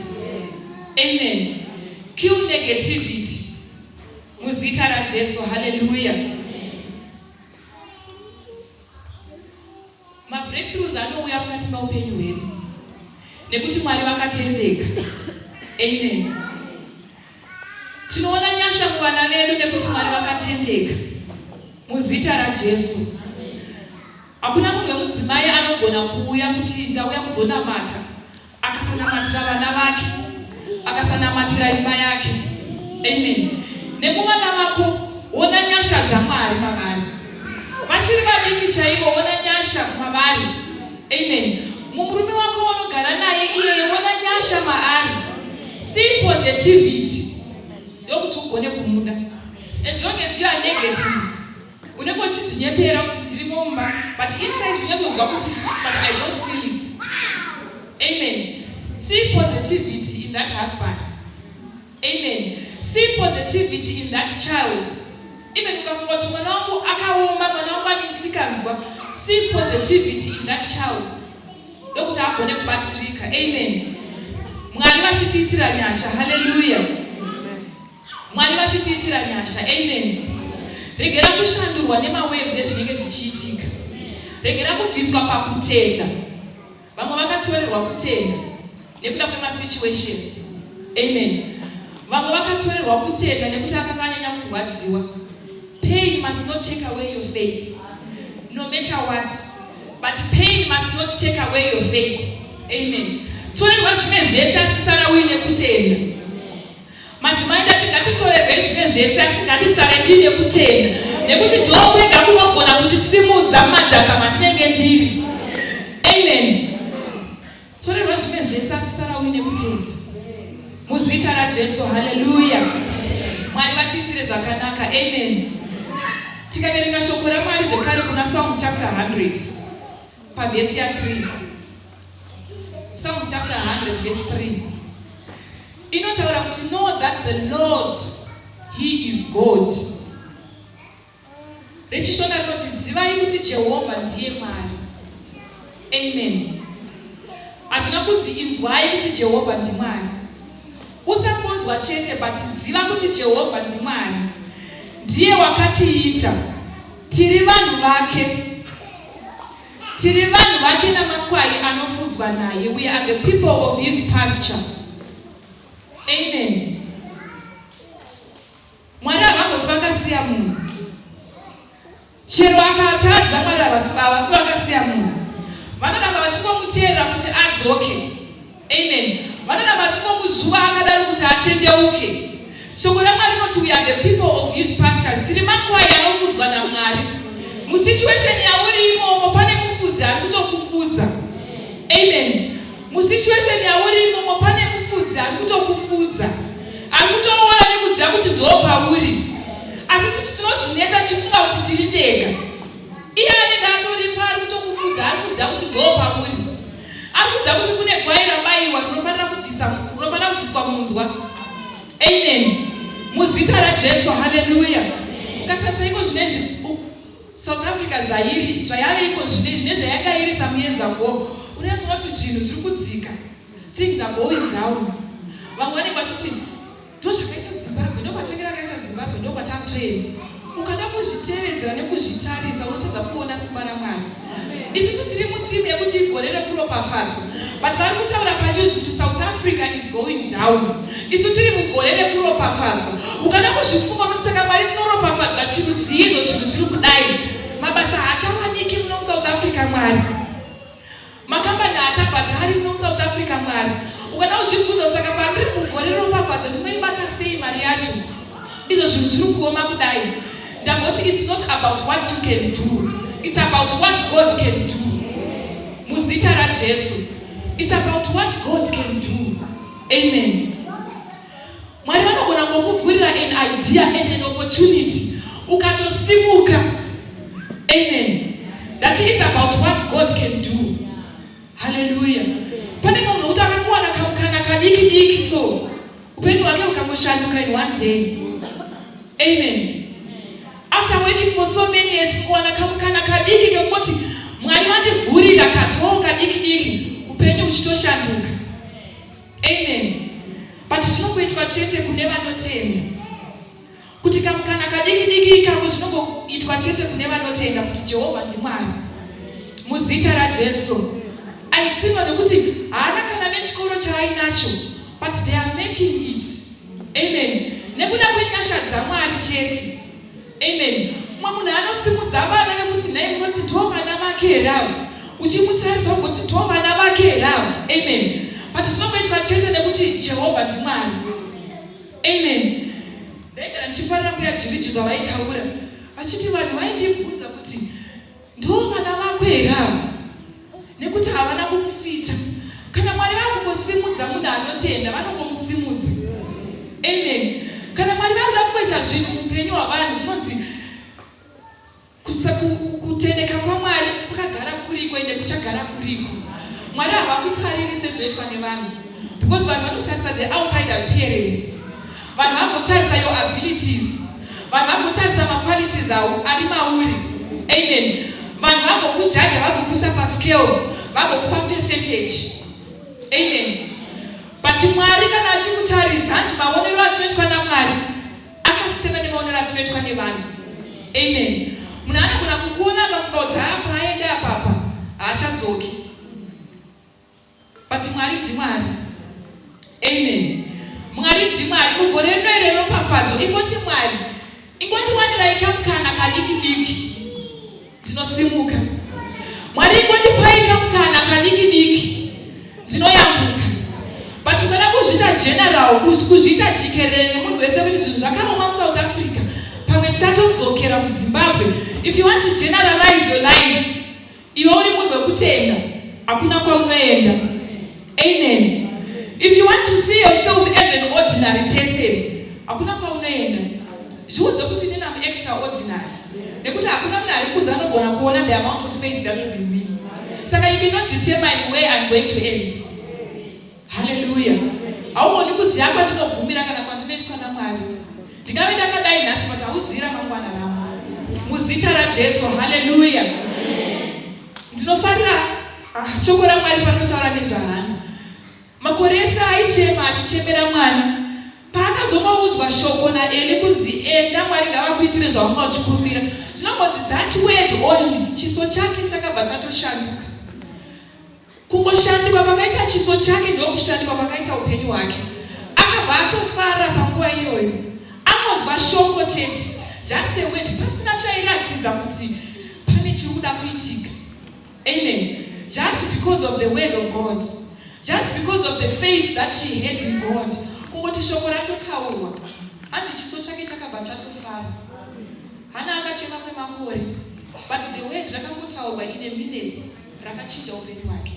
Amen. Kill negativity. Muzita raJesu. Hallelujah. Mabreakthroughs anouya mukati meupenyu hwedu nekuti Mwari vakatendeka. Amen. Tinoona nyasha muvana vedu nekuti Mwari vakatendeka. Muzita raJesu. Hakuna munhu wemudzimai anogona kuuya kuti ndauya kuzonamata akasanamatira vana vake, akasanamatira imba yake. Amen. Nemuvana vako ona nyasha dzaMwari mavari. Vachiri vadiki chaivo ona nyasha mavari. Amen. Mumurume wako unogara naye iyeye ona nyasha maari. See positivity. Ndokuti ugone kumuda. As long as you are negative, Unenge uchizvinyepera kuti ndirimo mumba but inside unyatsonzwa kuti but I don't feel it. Amen. See positivity in that husband. Amen. See positivity in that child. Even ukafunga kuti mwana wangu akaoma, mwana wangu ane misikanzwa, see positivity in that child. Ndokuti agone kubatsirika. Amen. Mwari vachitiitira nyasha. Hallelujah. Mwari vachitiitira nyasha. Amen. Regera kushandurwa nemawaves ezvinenge zvichiitika. Regera kubviswa pakutenda. Vamwe vakatorerwa kutenda nekuda kwemasituations. Amen. Vamwe vakatorerwa kutenda nekuti akanga anyanya kurwadziwa. Pain must not take away your faith. No matter what. But pain must not take away your faith. Amen. Torerwa zvimwe zvese asi sara uine kutenda. Madzimai ndati ngatitorerwei zvimwe zvese asi ngandisare ndiine kutenda nekuti ndokwega kunogona kundisimudza mumadhaka matinenge ndiri. Amen. Torerwa zvimwe zvese asi sara uine kutenda. Muzita raJesu, haleluya. Mwari vatiitire zvakanaka. Amen. Tikaverenga shoko raMwari zvekare kuna Psalms chapter 100 pavhesi ya 3. Psalms chapter 100 verse 3 inotaura kuti know that the Lord he is God. Rechishona rinoti zivai kuti Jehovha ndiye Mwari. Amen. Hazvina kunzi inzwai kuti Jehovha ndiMwari. Usangonzwa chete but ziva kuti Jehovha ndiMwari. Ndiye wakatiita. Tiri vanhu vake. Tiri vanhu vake namakwai anofudzwa naye. We are the people of his pasture. Amen. Mwari havambofi vakasiya munhu. Chero akatadza Mwari havafi vakasiya munhu. Vanoramba vachingomuteerera kuti adzoke. Amen. Vanoramba vachingomuzuva akadaro kuti atendeuke. Shoko raMwari rinoti we are the people of his pastures. Tiri makwai anofudzwa naMwari. Musituation yauri imomo pane mufudzi ari kutokufudza. Amen. Musituation yauri imomo pane mufudzi ari kutokufudza. Ari kutoona nekuziva kuti ndo pauri. Asi kuti tinozvinetsa tichifunga kuti ndiri ndega. Iye anenge atoripo ari kutokufudza ari kuziva kuti ndo pauri. Ari kuziva kuti kune gwai rabaiwa rinofanira kubvisa rinofanira kubviswa munzwa. Amen. Muzita raJesu, haleluya. Ukatarisa iko zvinezvi South Africa zvairi zvayave iko zvinezvi nezvayanga iri some years ago, unozoona kuti zvinhu zviri kudzika. Things are going down. Vamwe vanenge vachiti Ndozvakaita Zimbabwe, ndomatangira akaita Zimbabwe, ndokwatakutoenda. Ukada kuzvitevedzera nekuzvitarisa unotadza kuona simba raMwari. Isusu tiri mutheme yekuti igore rekuropafadzwa, but vari kutaura panews kuti South Africa is going down. Isu tiri mugore rekuropafadzwa. Ukada kuzvifunga unoti saka Mwari tinoropafadzwa chirudzii izvo zvinhu zviri kudai? Mabasa haachawaniki muno muSouth Africa Mwari. Makambani haachabhadhari muno muSouth Africa Mwari. Ukada kuzvibvunza saka pandiri mugore reropafadzo ndinoibata sei mari yacho? Izvo zvinhu zviri kuoma kudai. Ndamboti it's not about what you can do. It's about what God can do. Muzita raJesu. It's about what God can do. Amen. Mwari vanogona kukuvhurira an idea and an opportunity ukatosimuka. Amen. That is about what God can do. Hallelujah. Pane mumwe munhu wekuti akangowana kamukana kadiki diki so upenyu hwake hukangoshanduka in one day. Amen. After working for so many years, kungowana kamukana kadiki kekungoti Mwari vandivhurira kadhoo kadiki diki, upenyu huchitoshanduka. Amen. But zvinongoitwa chete kune vanotenda. Kuti kamukana kadiki diki ikako zvinongoitwa chete kune vanotenda kuti Jehovha ndiMwari. Muzita raJesu. I've seen vanhu vekuti haana kana nechikoro chaainacho but they are making it. Amen. Nekuda kwenyasha dzaMwari chete. Amen. Mumwe munhu anosimudza vana vekuti nhai munoti ndo vana vake here avo? Uchimutarisa ugoti ndo vana vake here avo? Amen. But zvinongoitwa chete nekuti Jehovha ndiMwari. Amen. Ndaigara ndichifarira mbuya Jiriji zvavaitaura vachiti vanhu vaindibvunza kuti ndo vana vako here avo? Nekuti havana kukufita. Kana Mwari vakungosimudza munhu anotenda vanongomusimudza. Amen. Kana Mwari vakuda kungoita zvinhu muupenyu hwavanhu zvinonzi Kutendeka kwaMwari kwakagara kuriko ende kuchagara kuriko. Mwari havakutariri sezvinoitwa nevanhu because vanhu vanotarisa the outside appearance. Vanhu vagotarisa your abilities. Vanhu vagotarisa maqualities awo ari mauri. Amen. Vanhu vagokujaja vagokuisa pascale vagokupa percentage. Amen. But Mwari kana achikutarisa hanzi maonero atinoitwa naMwari Akasiyana nemaonero atinoitwa nevanhu. Amen. Munhu anogona kukuona akafunga kuti haa paaenda apapa haachadzoki. But Mwari ndiMwari. Amen. Mwari ndiMwari. Mugore rino iro reropafadzo ingoti Mwari ingondiwanirai kamukana kadiki diki ndinosimuka. Mwari ingondipai kamukana kadiki diki ndinoyambuka. But ukada kuzviita general, kuzviita jikerere nemunhu wese kuti zvinhu zvakaoma muSouth Africa, pamwe tichatodzokera kuZimbabwe. If you want to generalize your life, iwe uri munhu wekutenda, hakuna kwaunoenda. Amen. If you want to see yourself as an ordinary person, hakuna kwaunoenda. Zviudze kuti inini am extraordinary. Nekuti hakuna munhu ari kunze anogona kuona the amount of faith that is in me. Saka you cannot determine where I'm going to end. Hallelujah. Haugoni kuziva kwandinogumira kana kwandinoiswa naMwari. Ndingave ndakadai nhasi but hauzivi ramangwana rangu. Muzita raJesu. Hallelujah. Ndinofarira ah, shoko raMwari parinotaura nezvaHana. Makore ese aichema achichemera mwana. Paakazongoudzwa shoko naEli kunzi enda Mwari ngavakuitire zvawanga uchikumbira, zvinongonzi that word only, chiso chake chakabva chatoshanduka. Kungoshanduka kwakaita chiso chake ndokushanduka kwakaita upenyu hwake. Akabva atofara panguva iyoyo. Angonzwa shoko chete, just a word, pasina chairatidza kuti pane chiri kuda kuitika. Amen. Just because of the word of God. Just because of the faith that she had in God. Kungoti shoko ratotaurwa. Hanzi chiso chake chakabva chatofara. Hana akachema kwemakore. But the word rakangotaurwa in a minute rakachinja upenyu hwake.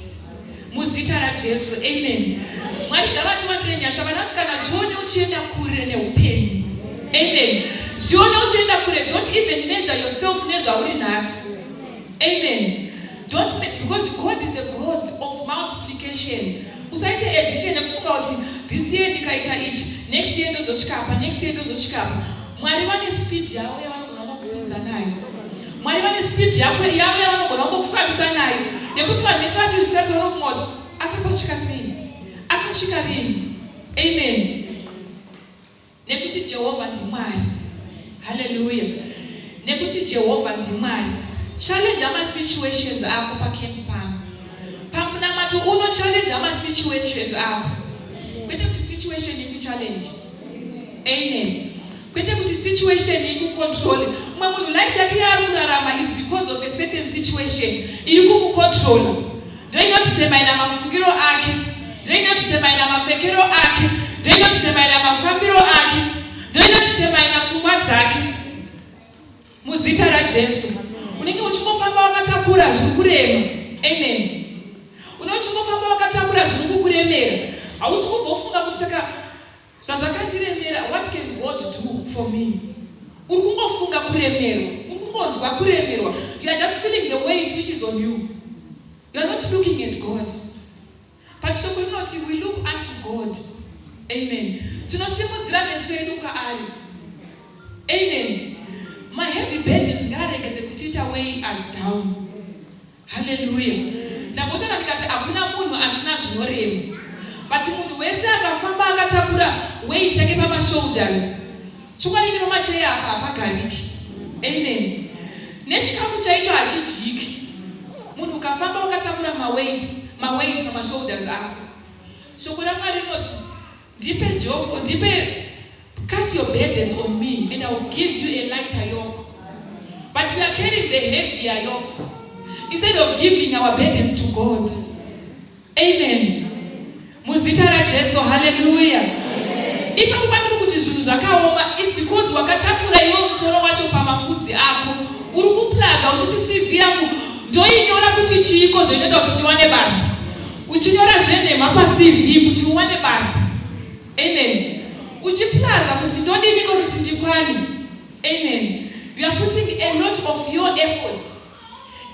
Muzita raJesu. Amen. Mwari ngavatiwanire nyasha vanasikana zvione uchienda kure neupenyu. Amen. Zvione uchienda kure. Don't even measure yourself nezvauri nhasi. Amen. Don't make, because God is a God of multiplication. Usaite addition nekufunga kuti this year ndikaita ichi, next year ndozosvika apa, next year ndozosvika apa. Mwari vane speed yavo yavanogona kukusimudza nayo. Mwari vane speed yavo yavanogona kukufambisa nayo. Nekuti vanhu vese vachizvitarisa vanofunga kuti akapasvika sei? Akasvika rini? Amen. Nekuti Jehovha ndiMwari. Hallelujah. Nekuti Jehovha ndiMwari. Challenge masituations ako pacamp pano. Pamunamato uno challenge masituations ako. Kwete kuti situation ikuchallenge. Amen. Kwete kuti situation ikucontrol. Mumwe munhu life yake yaari kurarama is because of a certain situation iri kumucontrola. Ndoinodetermina mafungiro ake, ndoinodetermina mapfekero ake, ndoinodetermina mafambiro ake, ndoinodetermina pfungwa dzake. Muzita raJesu. Unenge uchingofamba wakatakura zviri kurema. Amen. Unenge uchingofamba wakatakura zviri kukuremera. Hausi kumbofunga kuti saka Zvazvakandiremera what can God do for me? Uri kungofunga kuremerwa, uri kungonzwa kuremerwa. You are just feeling the weight which is on you. You are not looking at God. But shoko rinoti we look unto God. Amen. Tinosimudzira meso edu kwaari. Amen. Maheavy burdens ngaaregedze kutiita weigh us down. Hallelujah. Ndambotaura ndikati hakuna munhu asina zvinorema. But munhu wese akafamba akatakura weight yake pamashoulders. Chokwadi nepamacheya apa hapagariki. Amen. Nechikafu chaicho hachidyiki. Munhu ukafamba wakatakura maweight, maweights pamashoulders ako. Shoko raMwari rinoti ndipe joko, ndipe cast your burdens on me and I will give you a lighter yoke. But we are carrying the heavier yokes instead of giving our burdens to God. Amen. Muzita raJesu, hallelujah. Ipapo pandiri kuti zvinhu zvakaoma is because wakatakura iwe mutoro wacho pamafudzi ako. Uri kuplaza uchiti CV yangu ndoinyora kuti chiiko zvinoita kuti ndiwane basa. Uchinyora zvenhema paCV kuti uwane basa. Amen. Uchiplaza kuti ndodiniko kuti ndikwane. Amen. You are putting a lot of your effort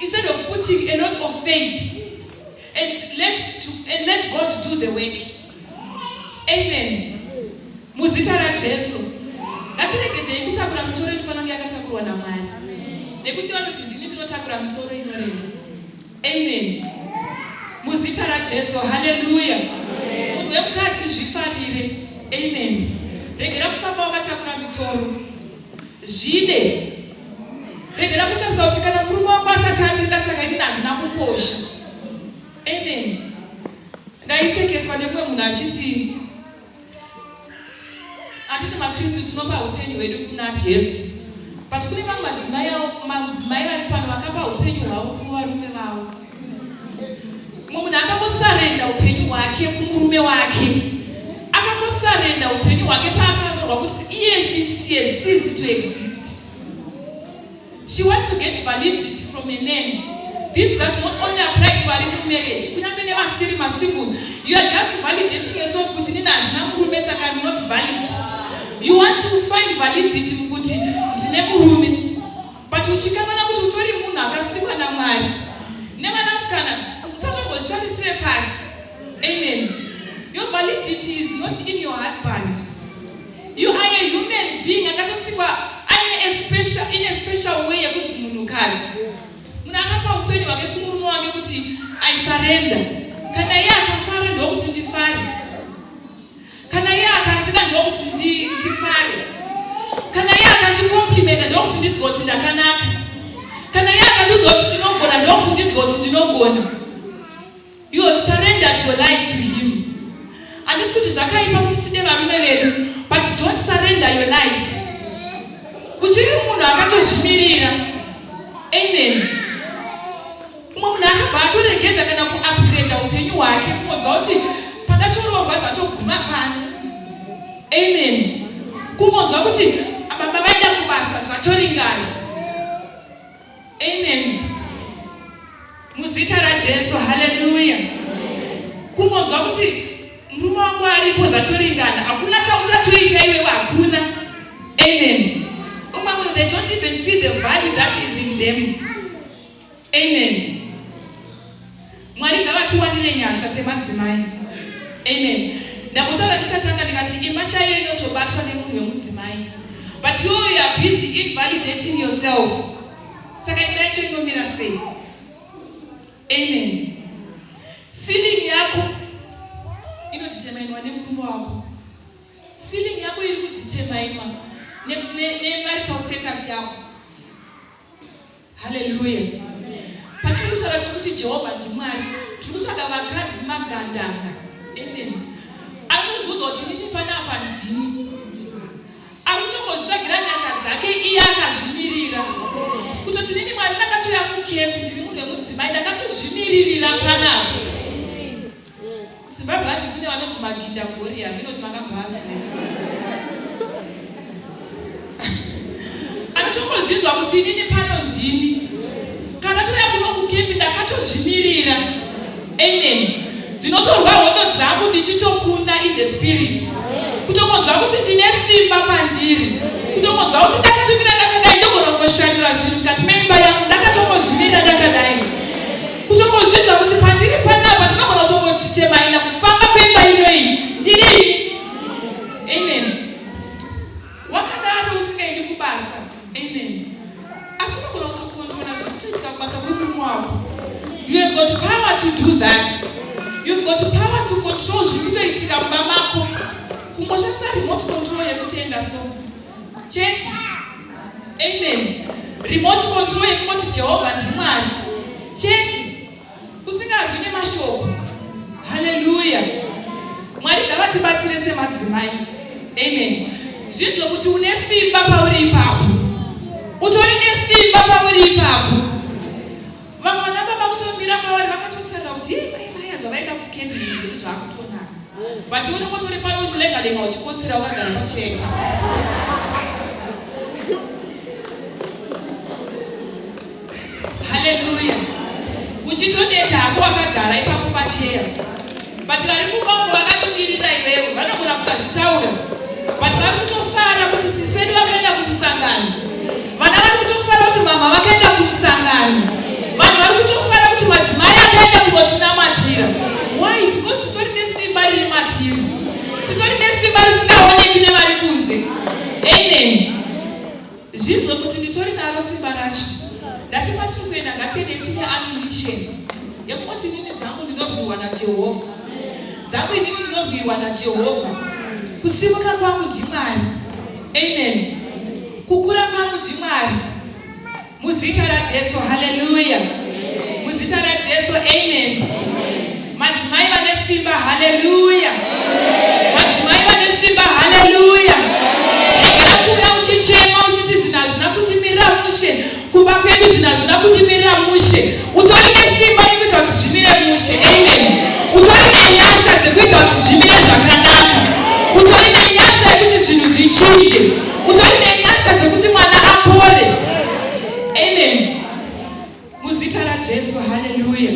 instead of putting a lot of faith and let God do the work. Amen. Muzita raJesu. Ngatiregedzei kutakura mitoro inofanira kunge yakatakurwa naMwari. Nekuti vanoti ndini ndinotakura mitoro inorema. Amen. Muzita raJesu. Hallelujah. Munhu wemukadzi zvifarire. Amen. Regera kufamba wakatakura mitoro. Zvide. Regera kutarisa kuti kana murume wangu asati andida saka inini handina kukosha. Amen. Ndaisekeswa nemumwe munhu achiti handiti maKristu tinopa upenyu hwedu kuna Jesu. But kune vamwe madzimai vari pano vakapa upenyu hwavo kuvarume vavo. Mumwe munhu akangosarenda upenyu hwake kumurume wake. Akangosarenda upenyu hwake paakaroorwa kuti iye she has ceased to exist. She wants to get validity from a man. This does not only apply to vari mumarriage. Kunyange nevasiri masingles. You are just validating yourself kuti nini handina murume saka I'm not valid. You want to find validity mukuti ndine murume. But uchikanganwa kuti utori munhu akasikwa naMwari. Nevanasikana usatombozvitarisire pasi. Amen. Your validity is not in your husband. You are a human being akatosikwa aine a special, in a special way yekunzi munhukadzi. Munhu akapa upenyu hwake kumurume wake kuti I surrender. Kana iye akafara ndokuti ndifare. Kana iye akandida ndokuti ndifare. Kana iye akandicomplimenta ndokuti ndinzwe kuti ndakanaka. Kana iye akandiudza kuti ndinogona ndokuti ndinzwe kuti ndinogona. You have surrendered your life to him. Handisi kuti zvakaipa kuti tide varume vedu, but don't surrender your life. Uchiri munhu akatozvimirira. Amen. Umwe munhu akabva atoregedza kana kuupgrade upenyu hwake kungonzwa kuti pandatoroorwa zvatoguma pano. Amen. Kungonzwa kuti baba vaenda kubasa zvatoringana. Amen. Muzita raJesu, haleluya. Kungonzwa kuti murume wangu aripo zvatoringana, hakuna chauchatoita iwewe, hakuna. Amen. Umwe munhu, they don't even see the value that is in them. Amen. Mwari ngavatiwanire nyasha semadzimai. Amen. Ndambotaura ndichatanga ndikati imba chaiyo inotobatwa nemunhu wemudzimai. But you are busy invalidating yourself. Saka imba yacho inomira sei? Amen. Ceiling yako inodeterminwa nemurume wako. Ceiling yako iri kudeterminwa nemarital status yako. Hallelujah. Patiri kutaura tiri kuti Jehovha ndiMwari, tiri kutsvaga vakadzi magandanga. Amen. Anozviudza kuti inini panapa ndini. Ari kutongozvitsvagira nyasha dzake iye akazvimirira. Kutoti inini Mwari ndakatouya kucamp ndiri munhu wemudzimai ndakatozvimiririra panapa. Zimbabwe hanzi kune vanonzi maginda gori handinoti makabvanzi. Anotongozvinzwa kuti inini pano ndini. Kana touya kuno kucamp ndakatozvimirira. Amen. Ndinotorwa hondo dzangu ndichitokunda in the spirit. Kutongonzwa kuti ndine simba pandiri. Kutongonzwa kuti ndakatomira ndakadai ndogona kungoshandura zvinhu mukati meimba yangu ndakatongozvimirira ndakadai. Kutongozvinzwa kuti pandiri panapa ndinogona kutongodetermina. Kungoshandisa remote control yekutenda so chete. Amen. Remote control yekungoti Jehovha ndiMwari chete. Usingarwi nemashoko. Haleluya. Mwari ngavatibatsire semadzimai. Amen. Zvinzwe kuti une simba pauri ipapo. Utori nesimba pauri ipapo. Vamwe vana baba kutomira kwavari vakatotarira kuti mai vaya zvavaenda kukembi zvinhu zvedu zvakutonaka. But unenge utori pano uchilenga lenga uchikotsira wakagara pachena. Haleluya. Uchitoneta hako wakagara ipapo pacheya. But vari kumba uko vakatomirira iwewe vanogona kusazvitaura. But vari kutofara kuti sisi vedu vakaenda kumusangano. Vana vari kutofara kuti mama vakaenda kumusangano. Vanhu vari kutofara kuti madzimai akaenda kunotinamatira. Why? Because titori nesimba riri matiri. Titori nesimba risingaoneki nevari kunze. Amen. Zvinzwe kuti nditori naro simba racho. Ndati kwatiri kuenda ngatiendei tine ammunition yekungoti inini dzangu ndinorwirwa naJehovha. Dzangu inini ndinorwirwa naJehovha. Kusimuka kwangu ndiMwari. Amen. Kukura kwangu ndiMwari. Muzita raJesu, haleluya. Muzita raJesu, amen. Madzimai vane simba, haleluya. Madzimai vane simba, haleluya. Regera kuuya uchichema uchiti zvinhu hazvina kundimirira mushe, kumba kwedu zvinhu hazvina kundimirira mushe. Utori nesimba rekuita kuti zvimire mushe, amen. Utori nenyasha dzekuita kuti zvimire zvakanaka. Utori nenyasha yekuti zvinhu zvichinje. Utori nenyasha dzekuti mwana apore. Amen. Muzita raJesu, haleluya.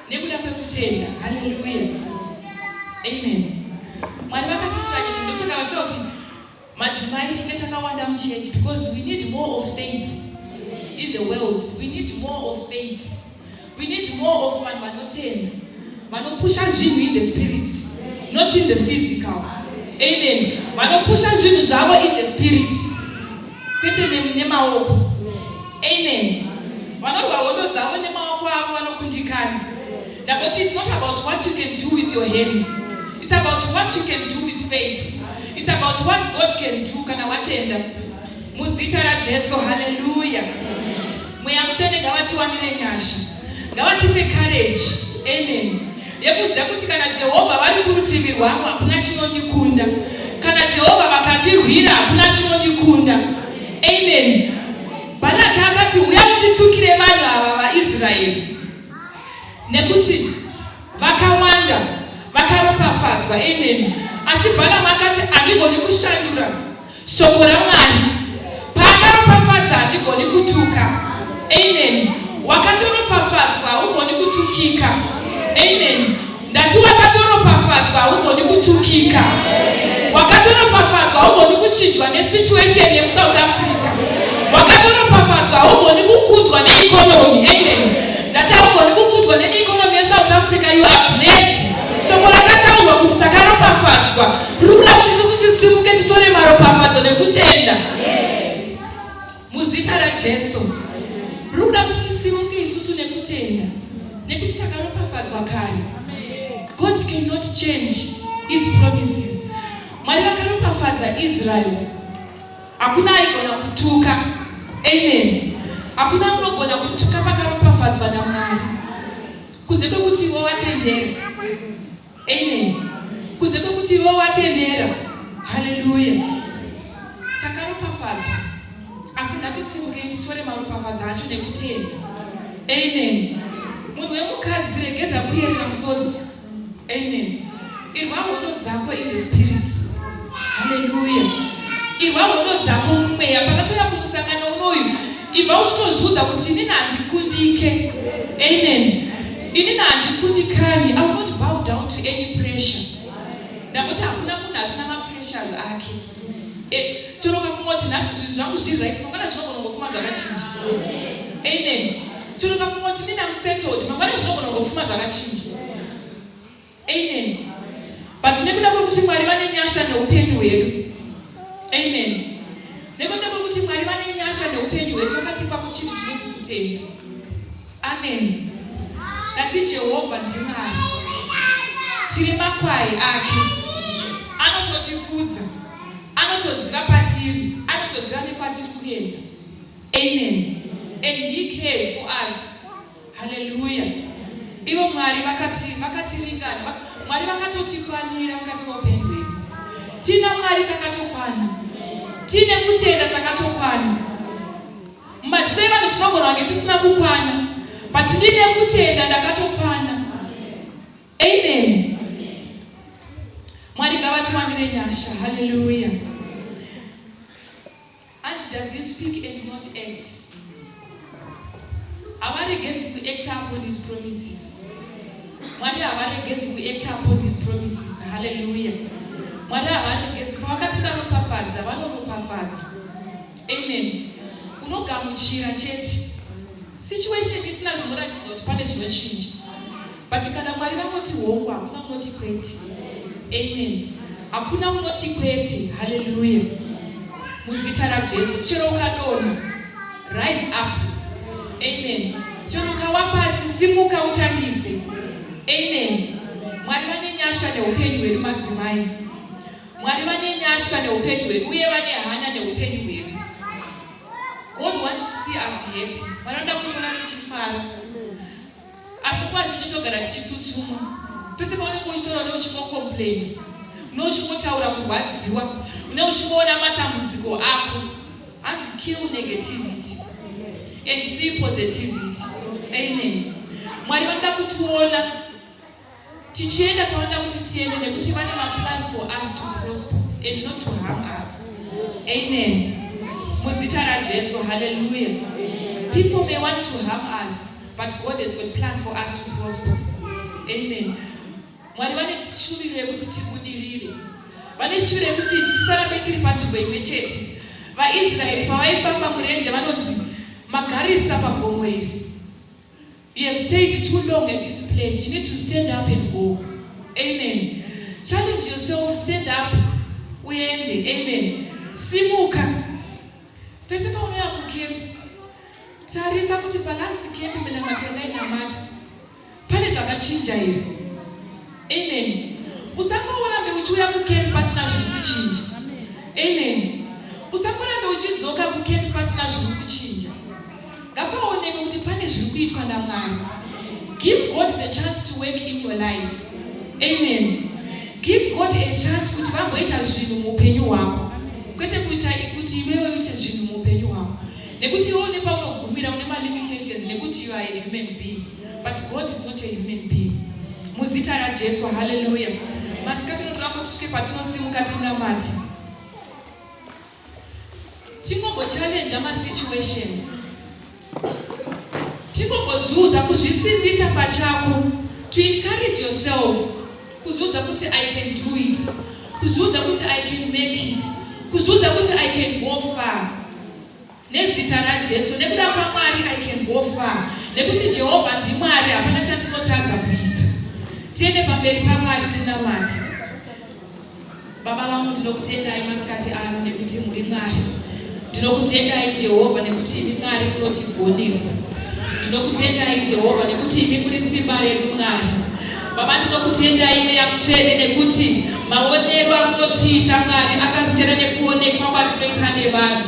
Nekuda kwekutenda, haleluya. Amen. Mwari vakatiitira nyasha, ndosaka vachitaura kuti madzimai tinge takawanda muchechi because we need more of faith in the world. We need more of faith. We need more of vanhu vanotenda, vanopusha zvinhu in the spirit, not in the physical. Amen. Vanopusha zvinhu zvavo in the spirit, kwete nemaoko. Amen. Vanorwa hondo dzavo nemaoko avo vanokundikana. Ndamboti it's not about what you can do with your hands. It's about what you can do with faith. It's about what God can do kana watenda. Muzita raJesu, haleluya. Mweya Mutsvene ngavatiwanire nyasha, ngavatipe courage, amen, yekuziva kuti kana Jehovha vari kurutivi rwangu hakuna chinondikunda, kana Jehovha vakandirwira hakuna chinondikunda, amen. Balaki akati, uya unditukire vanhu ava vaIsraeri nekuti vakawanda vakaropafadzwa, amen. Asi Balamu akati, handigoni kushandura Shoko raMwari paakaropafadza handigoni kutuka. Amen. Wakatoropafadzwa haugoni kutukika. Amen. Ndati wakatoropafadzwa haugoni kutukika. Wakatoropafadzwa haugoni kuchinjwa nesituation yemuSouth Africa. Wakatoropafadzwa haugoni kukundwa neeconomy. Amen. Ndati haugoni kukundwa neeconomy yeSouth Africa. You are blessed. Shoko rakataurwa kuti takaropafadzwa riri kuda kuti isusu tisimuke titore maropafadzo nekutenda muzita raJesu. Riri kuda kuti tisimuke isusu nekutenda nekuti takaropafadzwa kare. God cannot change his promises. Mwari vakaropafadza Israel. Hakuna aigona kutuka. Amen. Hakuna unogona kutuka pakaropafadzwa naMwari. Kunze kwekuti iwe watendera. Amen. Kunze kwekuti iwe watendera. Haleluya. Takaropafadzwa. Asi ngatisimukei titore maropafadzo acho nekutenda. Amen. Munhu wemukadzi regedza kuyerera musodzi. Amen. Irwa hondo dzako in the spirit. Haleluya. Irwa hondo dzako mumweya. Pakatouya kumusangano unoyu, ibva uchitozviudza kuti inini handikundike. Amen. Inini handikundikani. I will not bow down to any pressure. Ndamboti hakuna munhu asina mapressures ake. Eh, chero ukafunga kuti nhasi zvinhu zvangu zviri right, mangwana zvinogona kungofuma zvakachinja. Amen. Chero ukafunga kuti inini am settled, mangwana zvinogona kungofuma zvakachinja. Amen. But nekuda kwekuti Mwari vane nyasha neupenyu hwedu. Amen. Nekuda kwekuti Mwari vane nyasha neupenyu hwedu vakatipa kuchinhu chinonzi kutenda. Amen. Ndati Jehovha ndiMwari. Tiri makwai ake. Anototifudza, anotoziva patiri, anotoziva nekwatiri kuenda. Amen. And he cares for us. Hallelujah. Ivo Mwari vakati vakatiringana, Mwari vakatotikwanira mukati meupenyu hwedu. Tina Mwari takatokwana. Tine kutenda takatokwana. Mumaziso evanhu tinogona kunge tisina kukwana, but ndine kutenda ndakatokwana. Amen. Mwari ngavatiwanire nyasha. Hallelujah. Hanzi does he speak and not act? Havaregedzi kuacta upon his promises. Mwari havaregedzi kuacta upon his promises. Hallelujah. Mwari havaregedzi pavakati vanoropafadza, vanoropafadza. Amen. Unogamuchira chete. Situation isina zvinoratidza kuti pane zvinochinja. But kana Mwari vangoti hongu, hakuna unoti kwete. Amen. Hakuna unoti kwete. Hallelujah. Muzita raJesu. Chero ukadonha, rise up. Amen. Chero ukawa pasi, simuka utangidze. Amen. Mwari vane nyasha neupenyu hwedu madzimai. Mwari vane nyasha neupenyu hwedu uye vane hanya neupenyu hwedu. God wants to see us happy. Mwari vanoda kutiona tichifara. Asi nguva zhinji togara tichitsutsumwa. Pese paunenge uchitaura une uchingocomplain, une uchingotaura kurwadziwa, une uchingoona matambudziko ako. Hanzi kill negativity and see positivity. Amen. Mwari vanoda kutiona tichienda kwavanoda kuti tiende nekuti vane maplans for us to prosper and not to harm us. Amen. Muzita raJesu, hallelujah. People may want to harm us, but God has got plans for us to prosper. Amen. Mwari vane shuviro yekuti tibudirire. Vane shuviro yekuti tisarambe tiri panzvimbo imwe chete. VaIsraeri pavaifamba murenje vanonzi magarisa pagomo iri. You have stayed too long at this place. You need to stand up and go. Amen. Challenge yourself, stand up, uende. Amen. Simuka. Pese paunouya kucamp, tarisa kuti palast camp minamato yandainamata pane zvakachinja here? Amen. Usangorambe uchiuya kucamp pasina zviri kuchinja. Amen. Usangorambe uchidzoka kucamp pasina zviri kuchinja. Ngapaonekwe kuti pane zviri kuitwa naMwari. Give God the chance to work in your life. Amen. Give God a chance kuti vamboita zvinhu muupenyu hwako. Kwete kuita kuti iwewe uite zvinhu muupenyu hwako. Nekuti iwe une paunogumira une malimitations nekuti you are a human being. But God is not a human being. Muzita raJesu, hallelujah. Masikati unotoda kuti tisvike patinosimuka tinamate. Tingombochallenge masituations. Tingombozviudza kuzvisimbisa pachako to encourage yourself kuzviudza kuti I can do it, kuzviudza kuti I can make it, kuzviudza kuti I can go far. Nezita raJesu, nekuda kwaMwari I can go far. Nekuti Jehovha ndiMwari, hapana chandinotadza kuita. Tiende pamberi paMwari tinamate. Baba vangu ndinokutendai masikati ano nekuti muri Mwari. Ndinokutendai Jehovha nekuti imi Mwari munotigonesa. Ndinokutendai Jehovha nekuti imi muri simba redu Mwari. Baba ndinokutendai Mweya Mutsvene nekuti maonero amunotiita Mwari akasiyana nekuonekwa kwatinoita nevanhu.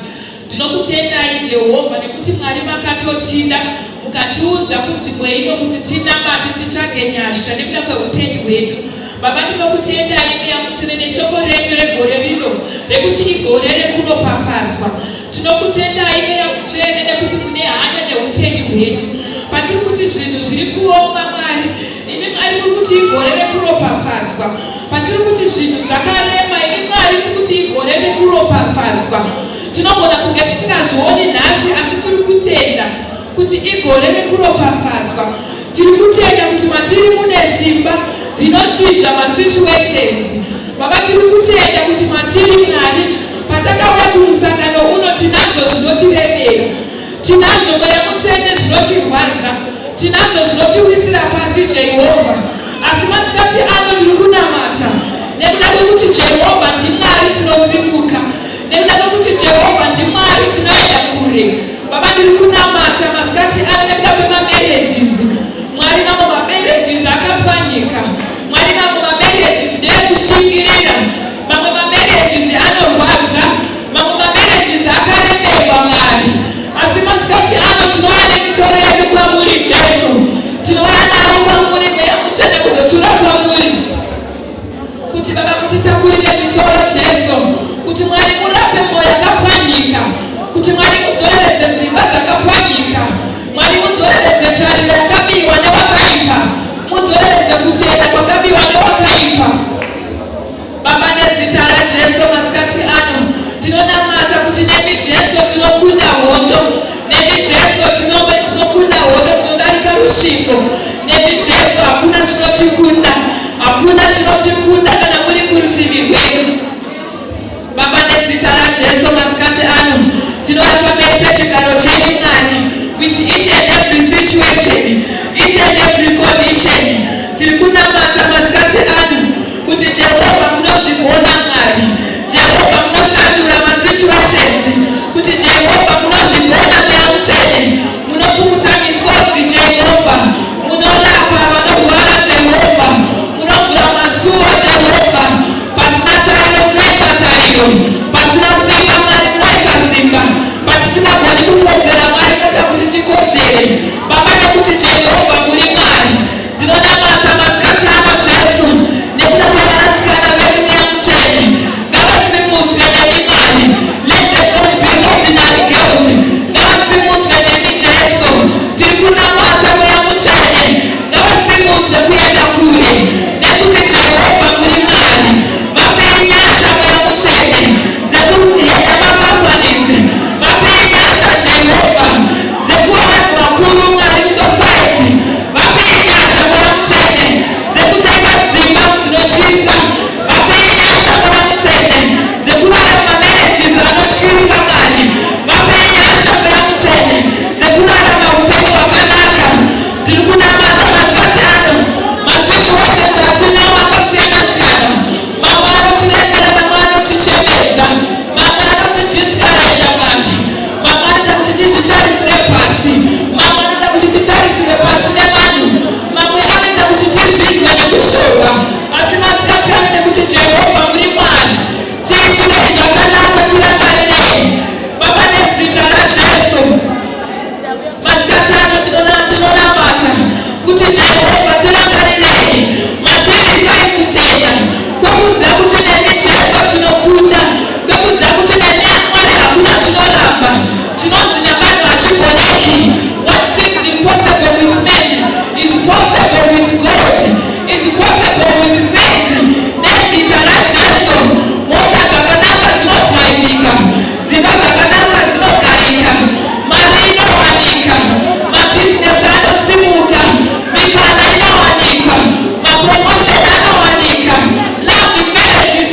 Ndinokutendai Jehovha nekuti Mwari makatotida mukatiudza kunzvimbo ino kuti tinamate titsvage nyasha nekuda kweupenyu hwedu. Baba ndinokutendai Mweya Mutsvene neshoko renyu regore rino rekuti igore rekuropafadzwa. Tinokutendai Mweya Mutsvene nekuti mune hanya neupenyu hwedu. Patiri kuti zvinhu zviri kuoma Mwari, imi Mwari muri kuti igore rekuropafadzwa. Patiri kuti zvinhu zvakarema, imi Mwari muri kuti igore rekuropafadzwa. Tinogona kunge tisingazvioni nhasi, asi tiri kutenda kuti igore rekuropafadzwa. Tiri kutenda kuti matiri mune simba rinochinja masituations. Baba, tiri kutenda kuti matiri Mwari, patakauya kumusangano uno tinazvo zvinotiremera, tinazvo Mweya Mutsvene zvinotirwadza, tinazvo zvinotiwisira pasi Jehovha. Asi masikati ano tiri kunamata nekuda kwekuti Jehovha ndiMwari, tinosimuka nekuda kwekuti Jehovha ndiMwari, tinoenda kure. Baba, ndiri kunamata masikati ano nekuda kwemamarriages. Mwari, mamwe mamarriages akapwanyika. Mwari, mamwe mamarriages ndeyekushingirira. Mamwe mamarriages mutitakurire mitoro Jesu, kuti Mwari murape mwoyo yakapwanyika, kuti Mwari mudzoreredze dzimba dzakapwanyika, Mwari mudzoreredze tariro yakabiwa newakaipa, mudzoreredze kutenda kwakabiwa newakaipa. Baba, nezita raJesu, masikati ano tinonamata kuti nemi Jesu tinokunda hondo, nemi Jesu tinove tinokunda hondo, tinodarika rusvingo nemi Jesu. Hakuna chinotikunda, hakuna chinotikunda kana muri kurutivi rwedu. Baba, nezita raJesu, masikati ano tinouya pamberi pechigaro chenyu Mwari, with each and every situation, each and every condition. Tiri kunamata masikati ano kuti Jehovha munozvigona Mwari, Jehovha munoshandura masituations, kuti Jehovha munozvigona. Mweya Mutsvene munopukuta misodzi, Jehovha munorapa vanorwara, Jehovha munovhura masuo, Jehovha pasina tariro munoisa tariro, pasina simba Mwari munoisa simba, patisingagoni kukodzera Mwari munoita kuti tikodzere. Baba, nekuti Jehovha muri Mwari, ndinonamata masikati ano Jesu nekuda kwevanasikana vedu. Mweya Mutsvene, ngavasimudzwe nemi Mwari. Let them not be ordinary girls. Ngavasimudzwe nemi Jesu. Tiri kunamata, Mweya Mutsvene, ngavasimudzwe kuenda kure nekuti Jehovha muri Mwari. Vapei nyasha, Mweya Mutsvene, dzekuenda macompanies. Vapei nyasha, Jehovha, dzekuva vanhu vakuru Mwari musociety. Vapei nyasha, Mweya Mutsvene, dzekutenga dzimba dzinotyisa. Vapei nyasha, Mweya Mutsvene, dzekurarama mamarriages anotyisa Mwari. Vapei nyasha, Mweya Mutsvene, dzekurarama upenyu hwakanaka. Ndiri kunamata masikati ano, masituations atinawo akasiyana siyana, mamwe anotiremera, mamwe anotichemedza, mamwe anotidiscourager Mwari, mamwe anoita kuti tizvitarisire pasi, mamwe anoita kuti titarisire pasi nevanhu, mamwe anoita kuti tizvidzwe nekushorwa. Asi masikati ano, nekuti Jehovha muri Mwari, tiitirei zvakanaka, tirangarirei. Baba, nezita raJesu, masikati ano ndinonamata kuti Jehovha tirangarirei. Matirisai kutenda kwekuziva kuti nemi Jesu tinokunda, kwekuziva kuti nemi Mwari hakuna chinoramba. Chinonzi navanhu hachigoneki. What seems impossible with men is possible with God, is possible with faith. Nezita raJesu, mota dzakanaka dzinodhiraivika, dzimba dzakanaka dzinogarika, mari inowanika, mabhizinesi anosimuka, mikana inowanika, mapromotion anowanika, love in marriages.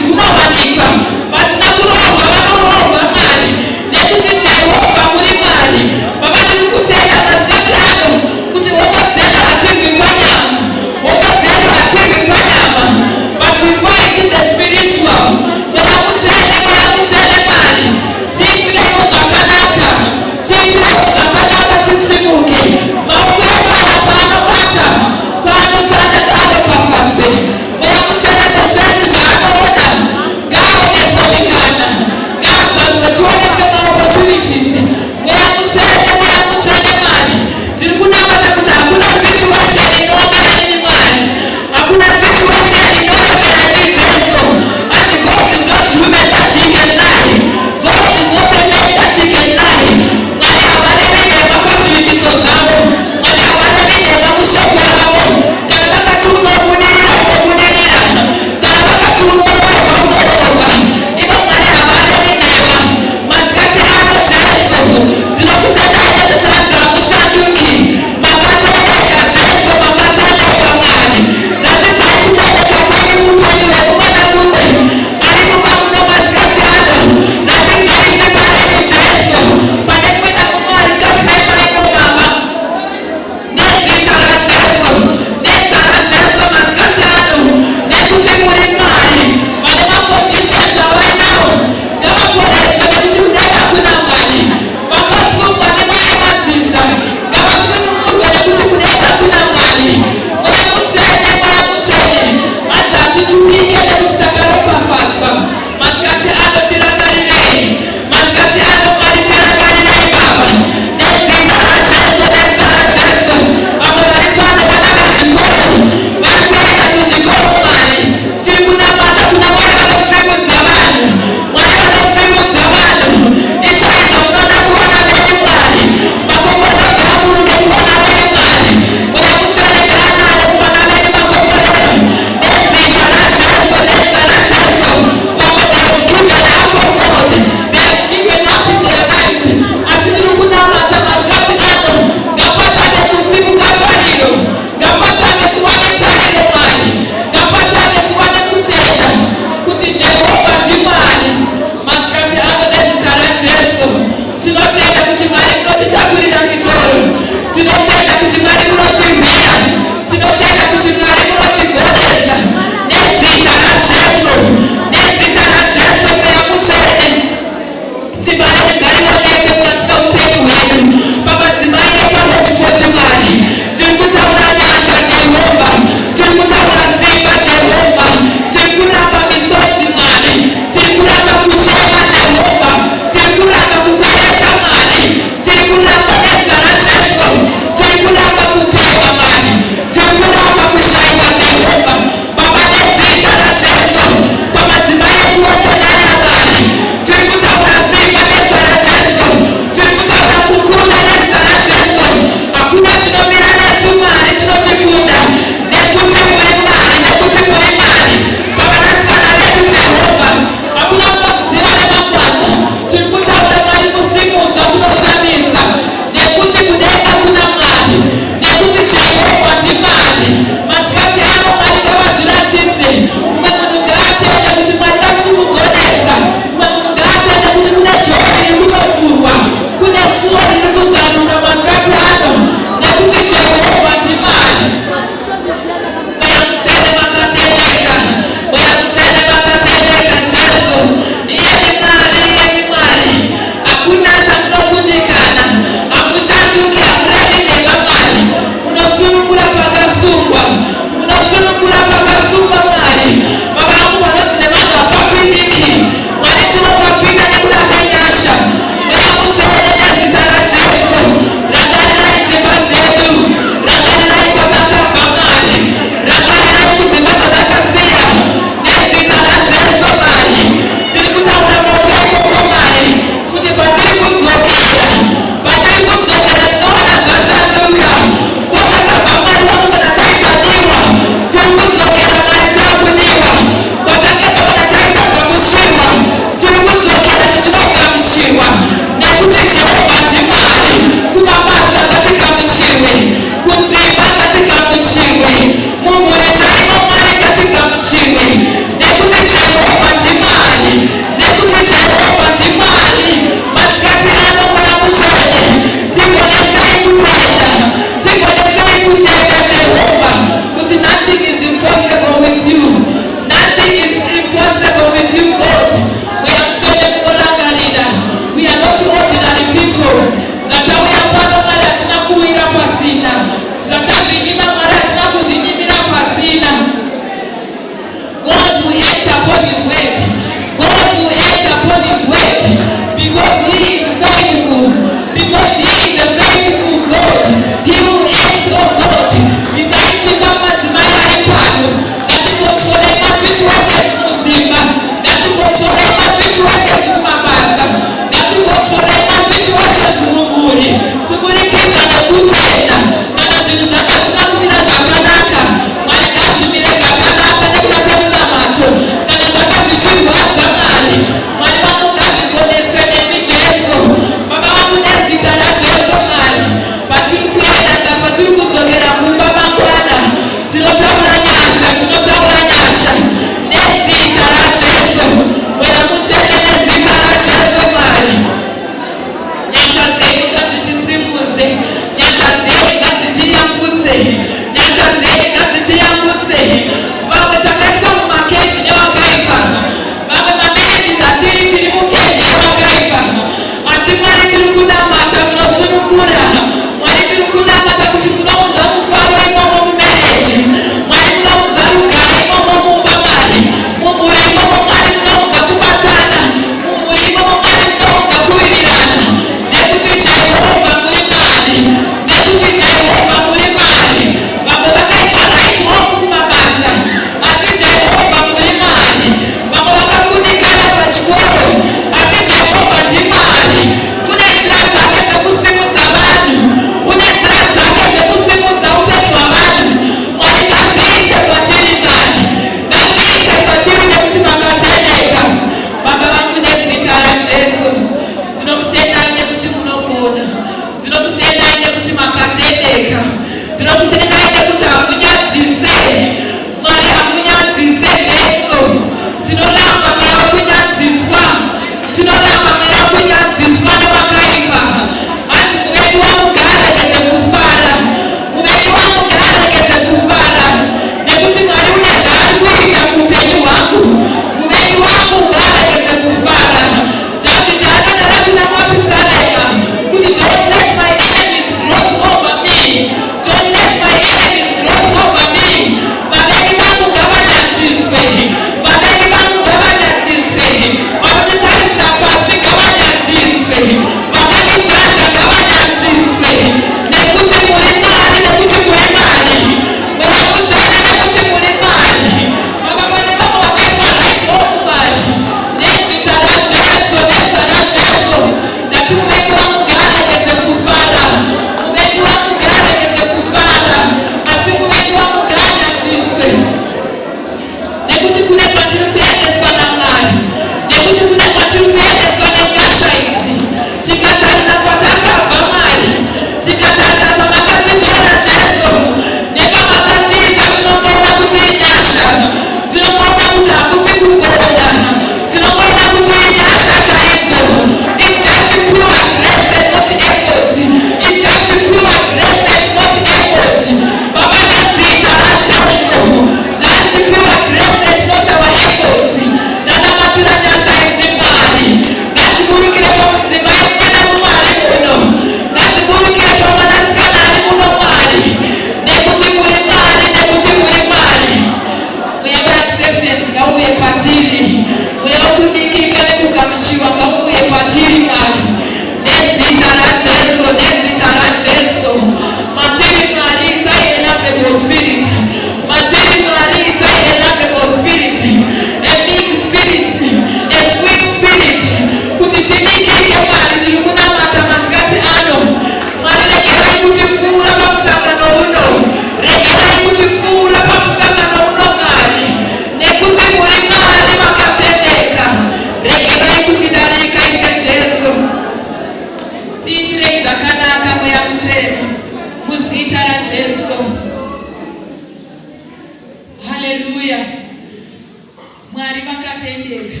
Mwari vakatendeka.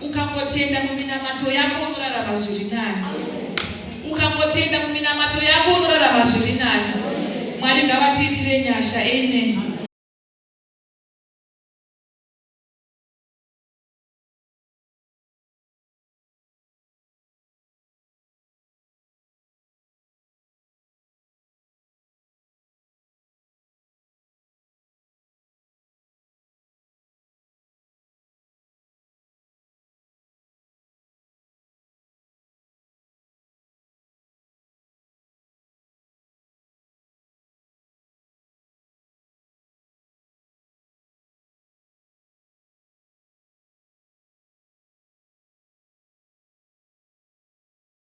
Ukangotenda muminamato yako unorarama zviri nani. Ukangotenda muminamato yako unorarama zviri nani. Mwari ngavatiitire nyasha. Amen.